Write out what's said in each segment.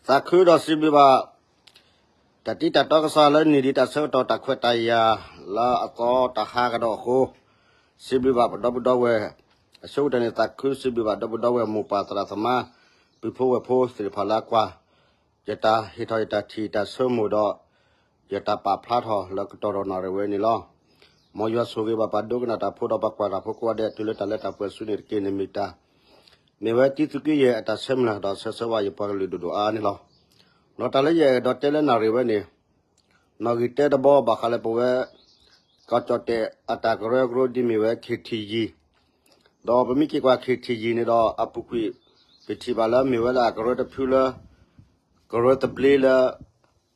သးခုဒီးစံးဘျုးဘၣ် တၢ်တံတၢ်တီကစၢ်လၢနံၣ်ဒံးတၢ်ဆၢကတီၢ်တၢ်ခွဲးတၢ်ယာ်လၢအသီတဟါကဒီးအဃိ, စံးဘျုးဘၣ်ပဒီပုၢ်ဒီဝဲၢ် အဆိကတၢၢ်န့ၣ် သးခုစံးဘျုးဘၣ်ဒီပုၢ်ဒီဝဲၢ်မိၢ်ပၢ်သရၣ်သမါ ပုၢ်ဖိဝဲၢ်ဖိသ့ၣ်တဖၣ်လၢအကွၢ် ယတၢ်ဟ့ၣ်ထီၣ်ယတၢ်ထံၣ်တၢ်ဆိကမိၣ်ဒီး ယတၢ်ပာ်ဖျါထီၣ်လၢကတီၢ်ဒီးနၣ်ရံၣ်ဝဲန့ၣ်လီၤ. မ်ယွၤဆိၣ်ဂ့ၤဘၣ်ပှၤဒိကနၣ်တၢ်ဖိဒီးပှၤကွၢ်တၢ်ဖိကိးဂၤဒဲး တုၤလၢတၢ်လၢတၢ်ပှဲၤဆူန့ၣ်တက့ၢ်. န့ၣ်မ့ၢ်တၢ် မ့ၢ်ဝဲတံသုးက့ယဲၢ်အတၢ်ဆၢမုၢ်လၢ်ဒီးဆၢဂ့ၤဆၢဝါယပှၤကလုာ်ဒိၣ်ဒိၣ်အါအါန့ၣ်လီၤ. ဒီးတၢ်လၢယအဲၣ်ဒိးတဲလၢနၣ်ရံၣ်ဝဲန့ၣ် နီၣ်ဂံၢ်တၢတဘီဘၣ်ဃးလၢပဝဲ ကီၢ်ကၠီၣ်တဲၣ်အတၢ်ကရၢကရိဒ်မ့ၢ်ဝဲ ခ့ထံယံၤ ဒီးပမ့ၢ်က့ၤကွၢ် ခ့ထံယံၤ န့ၣ်ဒီးအပူၤကွံာ် ပထံၣ်ဘၣ်လၢမ့ၢ်ဝဲဒၣ်ကရၢတဖုလၢ ကရၢသဘျ့လၢ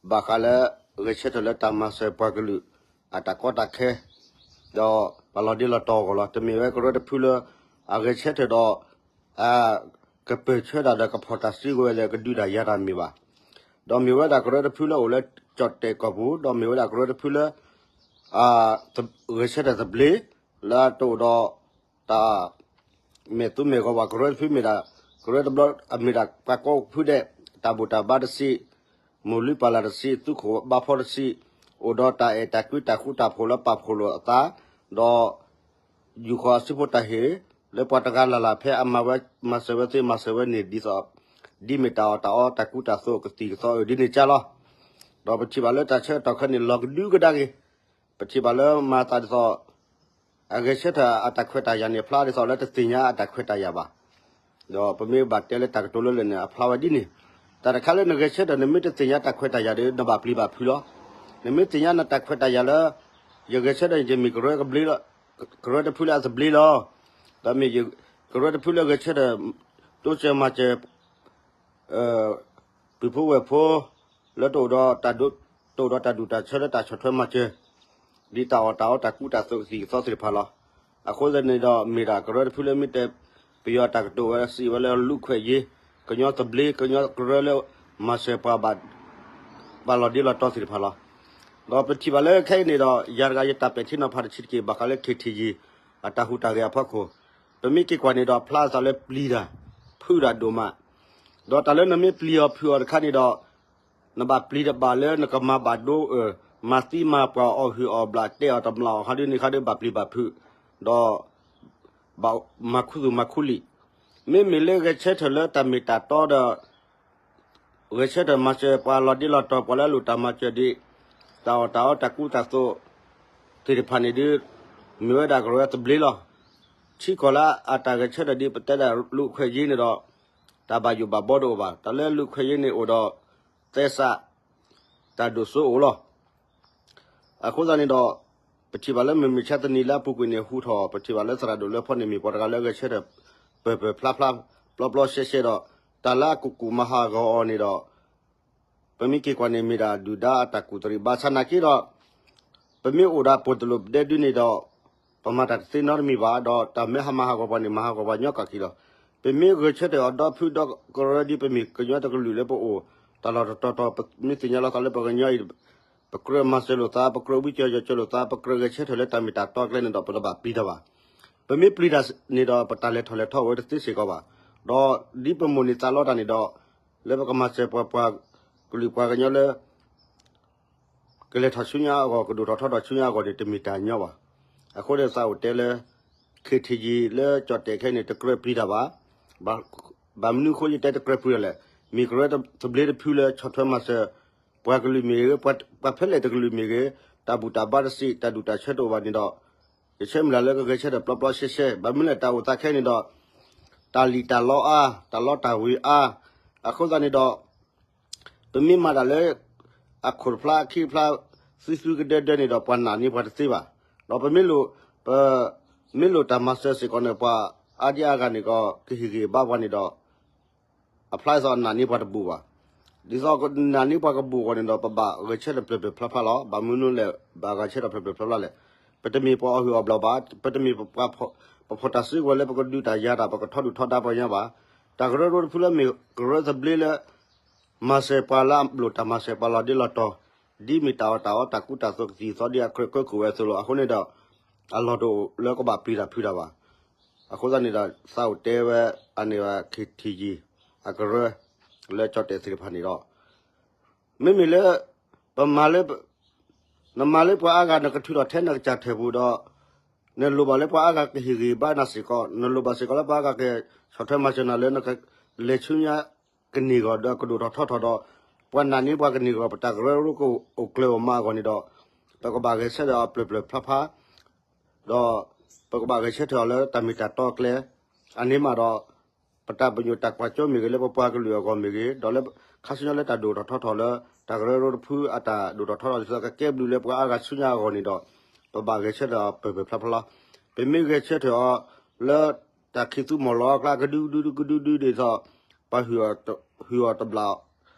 ဘၣ်ဃးလၢ ဂဲၤဆၢထၢၣ်လၢတၢ်မၤစၢၤပှၤကလုာ် အတၢ်ကီတၢ်ခဲ ဒီးပှၤလီၤဒ့လီၤတီၤအဂီၢ်လီၤ. တမ့ၢ်ဝဲကရၢတဖုလၢ အဂဲၤဆၢထၢၣ်ဒီး ကပၢၢ်ဆၢတၢ်ဒီးကဖီၣ်တၢ်စုကဝဲၤလၢကဒုးတၢ်ယၤတၢ်မ့ၢ်ဘၣ်. ဒီးမ့ၢ်ဝဲဒၣ်ကရၢတဖုလၢအိၣ်လၢကၠီၣ်တဲၣ်ကီၢ်ပူၤ ဒီးမ့ၢ်ဝဲဒၣ်ကရၢတဖုလၢ ဂဲၤဆၢထၢၣ်သဘျ့ လၢတအိၣ်ဒီး တၢ် မဲာ်သူမဲာ်ဂီၤဘၣ် ကရၢတဖုမ့ၢ်ဒၣ် ကရၢတဘျီအမ့ၢ်ဒၣ်ပှၤကိးဖုဒဲး တၢ်ဘူၣ်တၢ်ဘါတဆံး မိၢ်လုၢ်ပၢ်လၢ်တဆံး သူခိၣ်ဘါဖီတဆံး အိၣ်ဒီးတၢ်အဲၣ်တၢ်ကွံတၢ်ဃူတၢ်ဖိးလၢပာ်ဖှိၣ်လိာ်အသး ဒီး ယူၢ်ဃီၤအစုဖိတၢ်ဟ့ၣ် လၢပှၤတဂၤလၢ်လၢ်ဖဲအမၤဝဲမၤစၢၤဝဲသ့မၤစၢၤဝဲန့ၣ်ဒ်သိး ဒ်မ့ၢ်တၢ်အီၣ်တၢ်အီတၢ်ကူတၢ်သိးကသံၣ်ကသီအၢဒ်န့ၣ်ကၢ်လီၤ. ဒီးပထံၣ်ဘၣ်လၢတၢ်ဆၢကတီၢ်ခဲအံၤန့ၣ် လီၤကဒုကဒါက့ၤ ပထံၣ်ဘၣ်လၢမၤသးဒ်သိး အဂဲၤဆၢထၢၣ်အတၢ်ခွဲးတၢ်ယာ်န့ၣ် အဖျါဒ်သိးလၢတသ့ၣ်ညါအတၢ်ခွဲးတၢ်ယာ်ဘၣ်. ဒီးပမ့ၢ်ဘၣ်တဲလၢတၢ်ကတိၤလၢလၢာ်န့ၣ် အဖျါဝဲဒ်န့ၣ်, တၢ်တခါလၢနဂဲၤဆၢထၢၣ် နမ့ၢ်တသ့ၣ်ညါတၢ်ခွဲးတၢ်ယာ်ဒီး နဘၣ်ပျံၤဘၣ်ဖုးလီၤ. နမ့ၢ်သ့ၣ်ညါနတၢ်ခွဲးတၢ်ယာ်လၢ ယဂဲၤဆၢထၢၣ်န့ၣ် ယမ့ၢ်ကရၢကဘျ့လီၤ, ကရၢတဖုလၢအသဘျ့လီၤ. ဒီးမ့ၢ်ယကရၢတဖုလၢဂဲၤဆၢထၢၣ် တိစၢၤမၤစၢၤ ပုၢ်ဖိဝဲၢ်ဖိ လၢတအိၣ်ဒီးတၢ်ဒူ တအိၣ်ဒီးတၢ်ဒူၣ်တၢ်ဆၢလၢတၢ်ဆီၣ်ထွဲမၤစၢၤ ဒ်တၢ်အီၣ်တၢ်အီတၢ်ကူတၢ်သိးကသံၣ်ကသီသ့ၣ်တဖၣ်လီၤ. အဃိသတးန့ၣ်ဒီး မ့ၢ်ဒၣ်ကရၢတဖုလၢမ့ၢ်တဲ ပယီၤတၢ်ကတိၤဝဲစံးဝဲလၢ လူ့အခွင့်အရေး ကညီသဘျ့ ကညီကရၢလၢ မၤစၢၤပှၤဘၣ် ပှၤလီၤဒ့လီၤတီၤသ့ၣ်တဖၣ်လီၤ. ဒီးပထံၣ်ဘၣ်လၢခဲအံၤန့ၣ်ဒီး ယၤတဂၤယတၢ်ပဲာ်ထံနီၤဖးတဆံးတက့ၢ် ဘၣ်ဃးလၢ ခ့ထံယံၤ အတၢ်ဟူးတၢ်ဂဲၤအဖီခိၣ်, ပမ့ၢ်က့ၤကွၢ်န့ၣ်ဒီး ဖျါသးလၢပျံၤတၢ် ဖုးတၢ်ဒိၣ်မး, ဒီးတၢ်လၢနမ့ၢ်ပျံၤအီၤဖုးအီၤတခါန့ၣ်ဒီး နဘၣ်ပျံၤတဘၣ်လၢနကမၤဘၣ်ဒိ မၤသံမၤပှၢ်အီၣ်ဟုၣ်အီၣ်ဘျး တဲအီၤတဘျီအီၤခါဒ်န့ၣ်ခါဒီး ဘၣ်ပျံၤဘၣ်ဖုး, ဒီး ဘၣ်မၤခူသူၣ်မၤခူလံာ်, မ့မ့ၢ်လၢဂဲၤဆၢထၢၣ်လၢတၢ်မ့ၢ်တၢ်တီဒီး ဂဲၤဆၢထၢၣ်မၤစၢၤပှၤလီၤဒ့လီၤတီၤ ပှၤလၢအလိၣ်တၢ်မၤစၢၤဒ် တၢ်အီၣ်တၢ်အီတၢ်ကူတၢ်သိး သ့ၣ်တဖၣ်န့ၣ်ဒီး မ့ၢ်ဝဲဒၣ်ကရၢသဘျ့လီၤ. ထံကီၢ်လၢအတၢ်ဂဲၤဆၢထၢၣ်ဒ်ပတဲဒၣ် လူ့အခွင့်အရေးန့ၣ်ဒီး တၢ်ဘၣ်ယိၣ်ဘၣ်ဘီတအိၣ်ဘၣ်. တၢ်လၢ လူ့အခွင့်အရေး န့ၣ်အိၣ်ဒီး သဲစး တၢ်ဒိၣ်စိအိၣ်လီၤ. အဃိသတးန့ၣ်ဒီး ပထံၣ်ဘၣ်လၢမုၢ်မဆါတနံၤလၢအပူၤကွံာ်န့ၣ် ဟူထီၣ် ပထံၣ်ဘၣ်လၢသရၣ်ဒိၣ်လွဲဖီန့ၣ် မ့ၢ်ပှၤတဂၤလၢဂဲၤဆၢထၢၣ် ပၢၢ်ပၢၢ်ဖျါဖျါ ပျီပျီရှဲရှဲဒီး တၢ်လၢအကူၣ်ကူၣ်မၤဟးဂီၤအီၤန့ၣ်ဒီး ပမ့ၢ်က့ၤကွၢ်န့ၣ် မ့ၢ်ဒၣ်ဒုၣ်ဒါအတၢ်ကူၣ်တရံး ဘၣ်ဆၣ်နာ်က့ဒီး ပမ့ၢ်အိၣ်ဒီးပိၢ်တလိာ်ပဒဲဒုန့ၣ်ဒီး ပမၤတၢ်တသ့နီတမံၤဘၣ် ဒီးတၢ်မ့ၢ်ဟးမၤဟးဂီၤပှၤန့ၣ် မၤဟးဂီၤပှၤညီကီၢ်ခံလီၤ. ပမ့ၢ်ဂဲၤဆၢထၢၣ်အီၤဒီဖုဒီကရၢဒ်ပမ့ၢ်ကညီတကလုာ်လၢပအိၣ် တၢ်လီၢ်တတီၤတီၤ ပမ့ၢ်သ့ၣ်ညါလီၤသးလၢပှၤကညီအံၤ ပကြၢးမၤစၢၤလိာ်သး ပကြၢးဝံကၠီၤယီၤစၢၤလိာ်သး ပကြၢးဂဲၤဆၢထၢၣ်လၢတၢ်မ့ၢ်တၢ်တီကျဲန့ၣ်ဒီး ပတဘၣ်ပျံၤတၢ်ဘၣ်. ပမ့ၢ်ပျံၤတၢ်န့ၣ်ဒီး ပတၢ်လဲၤထီၣ်လဲၤထီအိၣ်ဝဲတသ့စ့ၢ်ကီးဘၣ်. ဒီးဒ်ပမိၢ်န့ၢ်သးလီတၢ်န့ၣ်ဒီး လၢပကမၤစၢၤပှၤပှၤကလုာ်ပှၤကညီလၢ ကလဲၤထီၣ်ဆူညါအဂီၢ် ကဒိၣ်ထီၣ်ထီထီၣ်ဆူညါအဂီၢ်န့ၣ် တမ့ၢ်တၢ်ညီဘၣ်. အဃိန့ၣ်သးအိၣ်တဲလၢ ခ့ထံယံၤလၢကၠီၣ်တဲၣ်ခဲအံၤန့ၣ် တကြၢးပျံၤတၢ်ဘၣ်. ဘၣ်မနုၤအဃိယတဲတကြၢးပျံၤတၢ်လဲၣ်. မ့ၢ်ကရၢသဘျ့တဖုလၢဆီၣ်ထွဲမၤစၢၤ ပှၤကလုာ်မ့ၢ်ဂ့ၤ ပှၤဖဲလဲၣ်တကလုာ်မ့ၢ်ဂ့ၤ တၢ်ဘူၣ်တၢ်ဘါတဆံး တၢ်ဒူၣ်တၢ်ဆၢတအိၣ်ဘၣ်န့ၣ်ဒီး ယဆၢမုၢ်လၢ်လၢကဂဲၤဆၢထၢၣ်ပျီပျီရှဲရှဲ ဘၣ်မနုၤလဲၣ်တၢ်အိၣ်သးခဲအံၤန့ၣ်ဒီး တၢ်လံၣ်တၢ်လီအါ တၢ်လီတၢ်ဝ့ၤအါ အဃိသတးန့ၣ်ဒီး ပမ့ၢ်မၤတၢ်လၢ အခိၣ်တဖျါအခံတဖျါ သုသုကဒၢဒၢန့ၣ်ဒီး ပှၤနာ်န့ၢ်ပှၤတသ့ဘၣ်. ဒီးပမ့ၢ်လိၣ် ပမ့ၢ်လိၣ်တၢ်မၤစၢၤစ့ၢ်ကီးန့ၣ် ပှၤအါဒံအါဂၤန့ၣ်ကီး ကဟ့ၣ်ဂံၢ်ဘါပှၤန့ၣ်ဒီး အဖျါဒ်သိးအနာ်န့ၢ်ပှၤတဘူၣ်ဘၣ်. ဒ်သိးနာ်န့ၢ်ပှၤကဘူၣ်အဂီၢ်န့ၣ်ဒီး ပဘၣ်ဂဲၤဆၢထၢၣ်ဖျၢၣ်ဖျၢၣ်ဖျါဖျါလီၤ. ဘၣ်မနုၤလဲၣ် ဘၣ်ဂဲၤဆၢထၢၣ်ဖျၢၣ်ဖျၢၣ်ဖျါဖျါလဲၣ်. ပတမ့ၢ်ပှၤအီၣ်ဟုၣ်အီၣ်ဘျီဘၣ်. ပတမ့ၢ်ပှၤ ပဖီၣ်တၢ်စုကဝဲၤလၢပကဒုးတၢ်ယၤတၢ် ပကထီဒုၣ်ထီဒါပှၤကညီဘၣ်. တၢ်ကရၢကရိတဖုလၢမ့ၢ်ကရၢသဘျ့လၢ မၤစၢၤပှၤလၢအလိၣ်တၢ်မၤစၢၤပှၤလီၤဒ့လီၤတီၤ ဒ်မ့ၢ်တၢ်အီၣ်တၢ်အီတၢ်ကူတၢ်သိးကသံၣ်ကသီ ဒ်အကြၢးကၢကိၣ်ဝဲအသိးလီၤ. အဃိန့ၣ်ဒီး အလီၢ်တအိၣ်လၢကဘၣ်ပျံၤတၢ်ဖုးတၢ်ဘၣ်. အဃိသတးန့ၣ်ဒီး သးအိၣ်တဲဝဲအန့ၣ်ဘၣ် ခ့ထံယံၤ အကရၢ လၢကၠီၣ်တဲာ်သ့ၣ်တဖၣ်န့ၣ်ဒီး မ့မ့ၢ်လၢ ပမၤလၢ နမၤလၢပှၤအါဂၤနကထုးထီၣ်ထဲနကစၢ်ထၢၣ်ပူၤဒီး နလိၣ်ဘၣ်လၢပှၤအါဂၤကဟ့ၣ်ဂံၢ်ဘါနၤစ့ၢ်ကီး နလိၣ်ဘၣ်စ့ၢ်ကီးလၢပှၤအါဂၤကဆီၣ်ထွဲမၤစၢၤနၤလၢနကလဲၤဆူညါကန့ၢ်အဂီၢ်ဒီးကဒိၣ်ထီၣ်ထီထီၣ်ဒီး ပှၤနာ်န့ၢ်ပှၤကန့ၢ်အဂီၢ် ပတၢ်ကရၢကရိကအိၣ်ကျၢၤအီၤမးအဂီၢ်န့ၣ်ဒီး ပကဘၣ်ဂဲၤဆၢထၢၣ်အီၤပျၢၤပျၢၤဖျါဖျါ ဒီး ပကဘၣ်ဂဲၤဆၢထၢၣ်အီၤလၢတၢ်မ့ၢ်တၢ်တီအကျဲ အန့ၣ်မးဒီး ပတၢ်ပညိၣ်တၢ်ကွၢ်စိမ့ၢ်ဂ့ၤ လၢပပှၤကလုာ်အဂီၢ်မ့ၢ်ဂ့ၤ ဒီးလၢခါဆူညါလၢတၢ်ဒိၣ်ထီၣ်ထီထီၣ်လၢ တၢ်ကရၢကရိတဖုအတၢ်ဒိၣ်ထီၣ်ထီထီၣ်ဒ်သိးကကဲဘျုးလၢပှၤအါဂၤဆူညါအဂီၢ်န့ၣ်ဒီး ပဘၣ်ဂဲၤဆၢထၢၣ်အီၤပျၢၤပျၢၤဖျါဖျါလီၤ. ပမ့ၢ်ဂဲၤဆၢထၢၣ်အီၤလၢ တၢ်ခံးသူမီၢ်လီၤအကျါ ကဒုကဒုကဒုဒုဒ်သိး ပှၤဟုၣ်အီၤတဘျး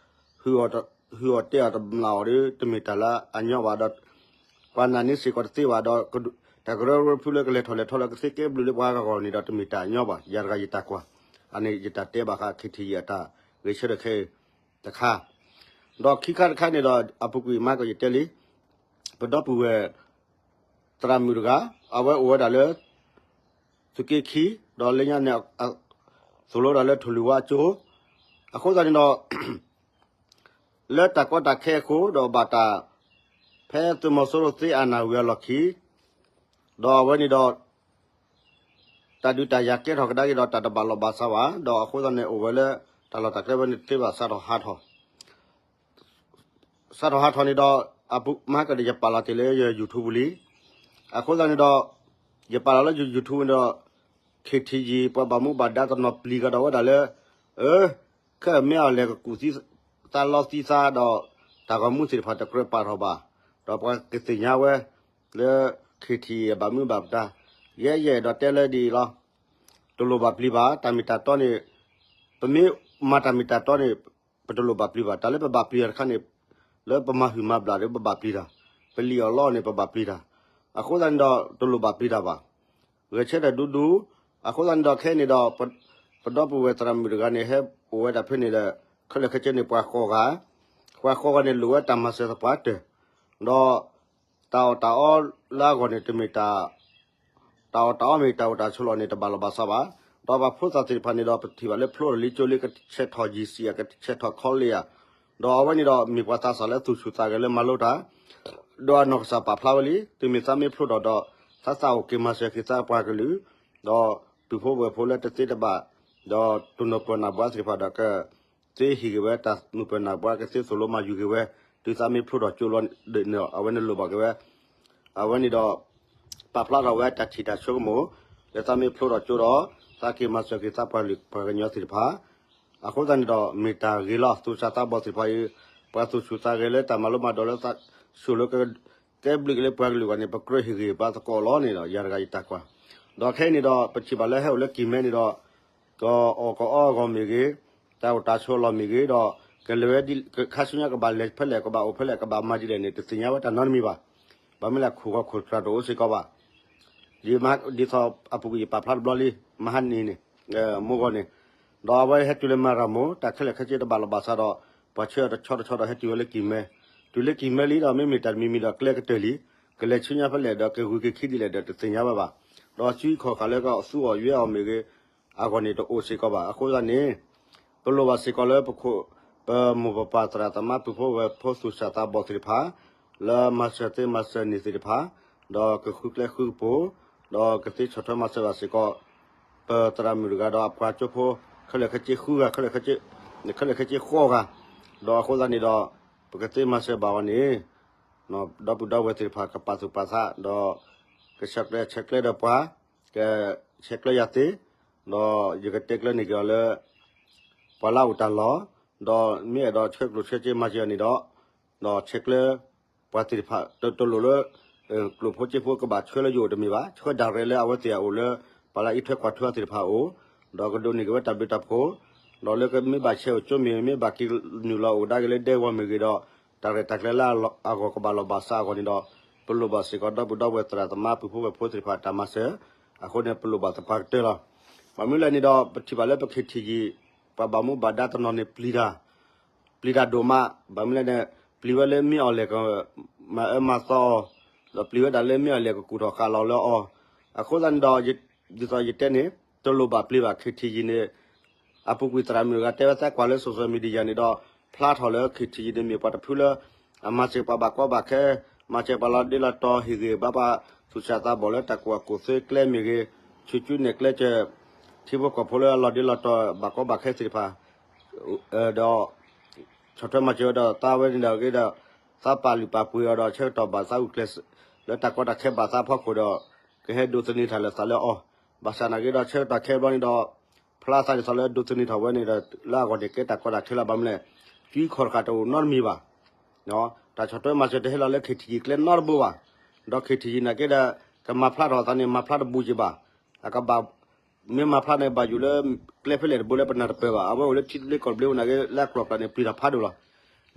ဟုၣ်အီၤတဲအီၤတမျၢ်အီၤဒီး တမ့ၢ်တၢ်လၢအညီဘၣ်ဒီး ပှၤနာ်န့ၢ်စ့ၢ်ကီးတသ့ဘၣ်ဒီး တၢ်ကရၢကရိတဖုလၢကလဲၤထီၣ်လဲၤထီလၢကသ့ကဲဘျုးလၢပှၤအါဂၤအဂီၢ်န့ၣ်ဒီး တမ့ၢ်တၢ်အညီဘၣ် ယၤတဂၤယတၢ်ကွၢ်. အန့ၣ်ယတၢ်တဲဘၣ်ဃး KTG အတၢ်ဂဲၤဆၢထၢၣ်ခဲအံၤတခါ ဒီးခံခါတခါန့ၣ်ဒီး အပူၤကွံာ်မၤကယတဲလံ ပဒီပုၢ်ဝဲၢ် သရၣ်မုၣ်တဂၤ အဝဲအိၣ်ဝဲဒၣ်လၢ သုးက့ခံ ဒီးလၢညါန့ၣ် သိၣ်လိဒၣ်လၢထိၣ်လွံၢ်ဝါအကၠိ အဃိသတးန့ၣ်ဒီး လၢတၢ်ကီတၢ်ခဲအဃိ ဒီးဘၣ်တၢ် ဖဲသုးမီၤစိရိၤသ့အနၢ်ဝံၤအလီၢ်ခံ ဒီးအဝဲန့ၣ်ဒီး တၢ်ဒုးတၢ်ယၤကဲထီၣ်ကဒါက့ၤဒီးတၢ်တဘၣ်လီၢ်ဘၣ်စးဘၣ် ဒီးအဃိသတးန့ၣ် အိၣ်ဝဲလၢ တၢ်လီၢ်တၢ်ကျဲဝဲန့ၣ်တသ့ဘၣ် စးထီၣ်ဟးထီၣ် စးထီၣ်ဟးထီၣ်န့ၣ်ဒီး အပူၤမၤကဒီး ယပာ်လီၤတ့ၢ်လၢယ YouTube ပူၤလံ. အဃိသတးန့ၣ်ဒီး ယပာ်လီၤလၢယ YouTube န့ၣ်ဒီး KTG ပှၤဘၣ်မူဘၣ်ဒါတနီၤပျံၤကဒီးဝဲဒၣ်လၢ အၢ ခဲအံၤမ့ၢ်အီၤလဲၤကကူၣ်သံသးလီသံသးဒီး တၢ်ဂီၤမူသ့ၣ်တဖၣ်တကြၢးပာ်ထီၣ်ဘၣ်, ဒီးပှၤကသ့ၣ်ညါဝဲ လၢ KTG အဘၣ်မူဘၣ်ဒါ, ယဲယအဲၣ်ဒိးတဲလၢဒ်အံၤလီၤ. တလိၣ်ဘၣ်ပျံၤဘၣ် တၢ်မ့ၢ်တၢ်တီန့ၣ်, ပမ့ၢ်မၤတၢ်မ့ၢ်တၢ်တီန့ၣ် ပတလိၣ်ဘၣ်ပျံၤဘၣ်. တၢ်လၢပဘၣ်ပျံၤတၢ်တခါန့ၣ်, လၢပမၤဟုၣ်မၤဘျၣ်ဒီးပဘၣ်ပျံၤတၢ်, ပလံၣ်အီၣ်လီအီၣ်န့ၣ် ပဘၣ်ပျံၤတၢ်. အဃိသတးန့ၣ်ဒီး တလိၣ်ဘၣ်ပျံၤတၢ်ဘၣ်. ဂဲၤဆၢထၢၣ်ဒူဒူ, အဃိသတးန့ၣ်ဒီးခဲအံၤန့ၣ်ဒီး ပဒီပုၢ်ဝဲၢ်သရၣ်မုၣ်တဂၤန့ၣ် ဟဲအိၣ်ဝဲဒၣ်ဖဲန့ၣ်ဒီး ခဲလၢာ်ခဲဆ့န့ၣ် ပှၤဃိးဂၤ, ပှၤဃိးဂၤန့ၣ် လိၣ်ဝဲတၢ်မၤစၢၤသပှၢ်တၢၢ်, ဒီး တၢ်အီၣ်တၢ်အီလၢအဂီၢ်န့ၣ် တမ့ၢ်တၢ် တၢ်အီၣ်တၢ်အီမ့ၢ်တၢ်အိၣ်တၢ်ဆိးလီၢ်န့ၣ် တဘၣ်လီၢ်ဘၣ်စးဘၣ်. ဒီးပှၤဖိသၣ်သ့ၣ်တဖၣ်န့ၣ်ဒီး ပထံၣ်ဘၣ်လၢဖျိထီၣ်လံကၠိလံ ကဆဲးထီၣ်ယံၤစံးဧါ ကဆဲးထီၣ်ခီလ့ၣ်ဧါ, ဒီးအဝဲန့ၣ်ဒီး မ့ၢ်ပှၤသးစၢ်လၢသူၣ်ဆူၣ်သးဂဲၤလၢမၤလိတၢ်, ဒီးအနီၢ်ကစၢ်ပာ်ဖျါဝဲလံ, သုမ့ၢ်သးမ့ၢ်ဖျိထီၣ်ဒီး သးသးအိၣ်က့ၤမၤစၢၤက့ၤသးပှၤကလုာ်, ဒီးပုၢ်ဖိဝဲၢ်ဖိလၢတသ့တဘၣ်, ဒီးတနီၤပၢၢ်နၢ်ဘှါသ့ၣ်တဖၣ်ဒီးက သ့ဟ့ၣ်ဂ့ၤဝဲတၢ်မုၢ်ပၢၢ်နၢ်ဘှါ ကသ့သိၣ်လိမၤယုၤက့ၤဝဲ, တုၤသးမ့ၢ်ဖျိထီၣ်ကၠိလီၤဒီး အဝဲန့ၣ်လိၣ်ဘၣ်က့ၤဝဲ, အဝဲန့ၣ်ဒီး ပာ်ဖျါထီၣ်ဝဲတၢ်ထံၣ်တၢ်ဆိကမိၣ်, လၢသးမ့ၢ်ဖျိထီၣ်ကၠိဒီး သးက့ၤမၤစၢၤက့ၤသးပှၤလုၢ်ပှၤကညီသ့ၣ်တဖၣ်, အဃိသတးန့ၣ်ဒီး မ့ၢ်တၢ်ဂ့ၤလီၤ. သူၣ်စၢ်သးဘီၣ်သ့ၣ်တဖၣ်အံၤ, ပှၤသူၣ်ဆူၣ်သးဂဲၤလၢတၢ်မၤလိမၤဒိးလၢသးဆူၣ်လၢ ကဲဘျုးက့ၤလၢပှၤကလုာ်အဂီၢ်န့ၣ် ပကြၢးဟ့ၣ်ဂ့ၤဘၣ်သကိးလီၤန့ၣ်ဒီး ယၤတဂၤယတၢ်ကွၢ်, ဒီးခဲအံၤန့ၣ်ဒီး ပထံၣ်ဘၣ်လၢဟဲအိၣ်လၢကံၢ်မဲန့ၣ်ဒီး ကအီၣ်ကအီအဂီၢ်မ့ၢ်ဂ့ၤ, တၢ်အိၣ်တၢ်ဆိးအလီၢ်မ့ၢ်ဂ့ၤဒီး ကလဲၤဝဲဒ်ခါဆူညါကဘၣ်လဲၤဖဲလဲၣ် ကဘၣ်အိၣ်ဖဲလဲၣ် ကဘၣ်မၤဒ်လဲၣ်န့ၣ် တသ့ၣ်ညါဝဲတၢ်နီတမံၤဘၣ်. ဘၣ်မနုၤလဲၣ် ခိၣ်ဂီၤခိၣ်ကျၢၢ်တအိၣ်စ့ၢ်ကီးဘၣ်. ဒ်သိးအပူၤကွံာ်ယပာ်ဖျါတဘျီလံ မဟါနံၤန့ၣ်, မိၢ်ဂီၤန့ၣ်, ဒီးအဝဲဟဲတုၤလၢမၤရၤမိၢ် တၢ်ခဲလၢာ်ခဲဆ့တဘၣ်လီၢ်ဘၣ်စးဒီး ပှၤဆှၢအီၤတဆီတဆီဒီးဟဲတုၤဝဲလၢကံၢ်မဲ, တုၤလၢကံၢ်မဲလံဒီး မ့မ့ၢ်တၢ်တမံၤမံၤဒီးကျဲကတၢၢ်လံ, ကလဲၤဆူညါဖဲလဲၣ်ဒီးကဂုၤက့ၤခံဒ်လဲၣ်ဒီးတသ့ၣ်ညါဝဲဘၣ်. ဒီးစုခီၣ်ဃာ်လၢကသူအီၤယွဲအီၤမ့ၢ်ဂ့ၤ, အဂီၢ်န့ၣ်တအိၣ်စ့ၢ်ကီးဘၣ်. အဃိသတးန့ၣ် ပလိၣ်ဘၣ်စ့ၢ်ကီးလၢပခိၣ်, ပမိၢ်ပပၢ်သရၣ်သမါပုၢ်ဖိဝဲၢ်ဖိသူၣ်စၢ်သးဘီၣ်သ့ၣ်တဖၣ်, လၢမၤစၢၤသ့မၤစၢၤန့ၢ်သ့ၣ်တဖၣ်, ဒီးကဃုကျဲဃုကပူၤ, ဒီးကသ့ဆီၣ်ထွဲမၤစၢၤဘၣ်စ့ၢ်ကီး ပသရၣ်မုၣ်တဂၤဒီးအပှၤကၠိဖိ, ခဲလၢာ်ခဲဆ့ဃုဂၤ, ခဲလၢာ်ခဲဆ့ဃိးဂၤ, ဒီးအဃိသတးန့ၣ်ဒီး ပကသ့မၤစၢၤဘၣ်အီၤန့ၣ် ဒီပုၢ်ဒီဝဲၢ်သ့ၣ်တဖၣ်ကပာ်သူၣ်ပာ်သး, ဒီးကဆဲးကျဲဆဲးကျဲဒီးပှၤ, ကဆဲးကျဲယၤသ့, ဒီးယကတဲကျၢၤန့ၢ်က့ၤအီၤလၢ ပှၤလၢအအိၣ်တၢ်လီၢ်, ဒီးမ့ၢ်အဲၣ်ဒိးဆှၢကျိၣ်ဆှၢစ့မၤစၢၤအီၤန့ၣ်ဒီး, ဒီးဆဲးကျၢ ပှၤသ့ၣ်တဖၣ် တလိၣ်လၢ ကျိၣ်ဖိစ့ဖိကဘၣ်ဆှၢလၢယအိၣ်တမ့ၢ်ဘၣ်, ဆှၢဒၣ်ရဲၣ်လၢအဝဲသ့ၣ်အအိၣ်လၢ ပှၤလၢအအံးထွဲကွၢ်ထွဲအီၤသ့ၣ်တဖၣ်အအိၣ်, ဒီးကဒိးန့ၢ်က့ၤဝဲတၢ်ဘျုးတၢ်ဖှိၣ်, ဒီးလၢကမ့ၢ်ဘၣ်ဆဲးအိၣ်ကၠိမ့ၢ်ဂ့ၤ, မ့ၢ်ဘၣ်က့ၤနုာ်လီၤအိၣ်ကဒါက့ၤလၢဒဲကဝီၤမ့ၢ်ဂ့ၤဒီး, တၢ်ရဲၣ်တၢ်ကျဲၤလၢအဂီၢ်ကဘၣ်လီၢ်ဘၣ်စးအဂီၢ်န့ၣ်ဒီး, ပလိၣ်ဘၣ်စ့ၢ်ကီးဒီပုၢ်ဒီဝဲၢ်သရၣ်သမါပုၢ်ဖိဝဲၢ်ဖိသ့ၣ်တဖၣ်တၢ်မၤစၢၤ, အဃိန့ၣ် ပလိၣ်ဘၣ်သပှၢ်ကတၢၢ်လီၤ. ဘၣ်မနုၤလဲၣ်န့ၣ်ဒီး ပထံၣ်ဘၣ်လၢပ KTG ပှၤဘၣ်မူဘၣ်ဒါတနီၤန့ၣ်ပျံၤတၢ် ပျံၤတၢ်ဒိၣ်မး, ဘၣ်မနုၤလဲၣ်န့ၣ် ပျံၤဝဲလၢမ့ၢ်အီၤလဲၣ်က မၤအၢမၤသီအီၤ, ဒီးပျံၤဝဲဒၣ်လၢမ့ၢ်အီၤလဲၣ်ကကူၣ်ထီၣ်ဃာ်လီၤလၢအီၤ, အဃိသတးန့ၣ်ဒီး ဒ်သိးယတဲန့ၣ် တလိၣ်ဘၣ်ပျံၤဘၣ် KTG န့ၣ်, အပူၤကွံာ်သရၣ်မုၣ်တဂၤတဲဝဲသးကွၢ်လၢ social media န့ၣ်ဒီး ဖျါထီၣ်လၢ KTG န့ၣ်မ့ၢ်ပှၤတဖုလၢ အမၤစၢၤပှၤဘၣ်ကီဘၣ်ခဲ, မၤစၢၤပှၤလီၤဒ့လီၤတီၤ ဟ့ၣ်ဂ့ၤဘၣ်ပှၤသူၣ်စၢ်သးဘီၣ်လၢတၢ်ကူၣ်ဘၣ်ကူၣ်သ့ကျဲမ့ၢ်ဂ့ၤ, ဆူၣ်ကၠူနဲၣ်ကျဲစၢၤ ထံဖိကီၢ်ဖိလၢအလီၤဒ့လီၤတီၤဘၣ်ကီဘၣ်ခဲသ့ၣ်တဖၣ် ဒီး ဆီၣ်ထွဲမၤစၢၤဝဲဒီးသးဝဲန့ၣ်ဒီးအဂ့ၢ်ဒီး သးပာ်လုၢ်ပာ်ပှ့ၤအီၤဒီးဆၢကတီၢ်ဘၣ်သးဂုာ်ကျဲး လၢတၢ်ကီတၢ်ခဲဘၣ်သးအဖီခိၣ်ဒီး ကဟဲဒိးသန့ၤထီၣ်လၢသးလၢအီၤ, ဘၣ်ဆၣ်နာ်က့ဒီးဆၢကတီၢ်ခဲဘျီန့ၣ်ဒီး ဖျါသးဒ်သိးလၢဒိးသန့ၤထီၣ်ဝဲန့ၣ်ဒီး လၢအဂီၢ်န့ၣ်ကဲတၢ်ကီတၢ်ခဲလၢဘၣ်မနုၤလဲၣ်, ကၠွံခီၣ်တဃာ်တအိၣ်နီတမံၤဘၣ် တၢ်ဆီၣ်ထွဲမၤစၢၤတဟဲလီၤလၢ KTG ကျဲနီတဘိဘၣ်, ဒီး KTG နာ်က့ဒီး ကမၤဖျါထီၣ်သးန့ၣ် မၤဖျါတဘူးက့ၤဘၣ်, အကဘၣ် မ့ၢ်မၤဖျါန့ၣ် ဘၣ်ယိၣ်လၢကျဲဖဲလဲၣ်တဘိလၢပနၢ်တပၢၢ်ဘၣ်, အဝဲအိၣ်လၢထံသဘျ့ကီၢ်သဘျ့ဝဲနာ်က့ လၢအကျိၤအကျဲန့ၣ် ပျံၤတၢ်ဖးဒိၣ်လီၤ.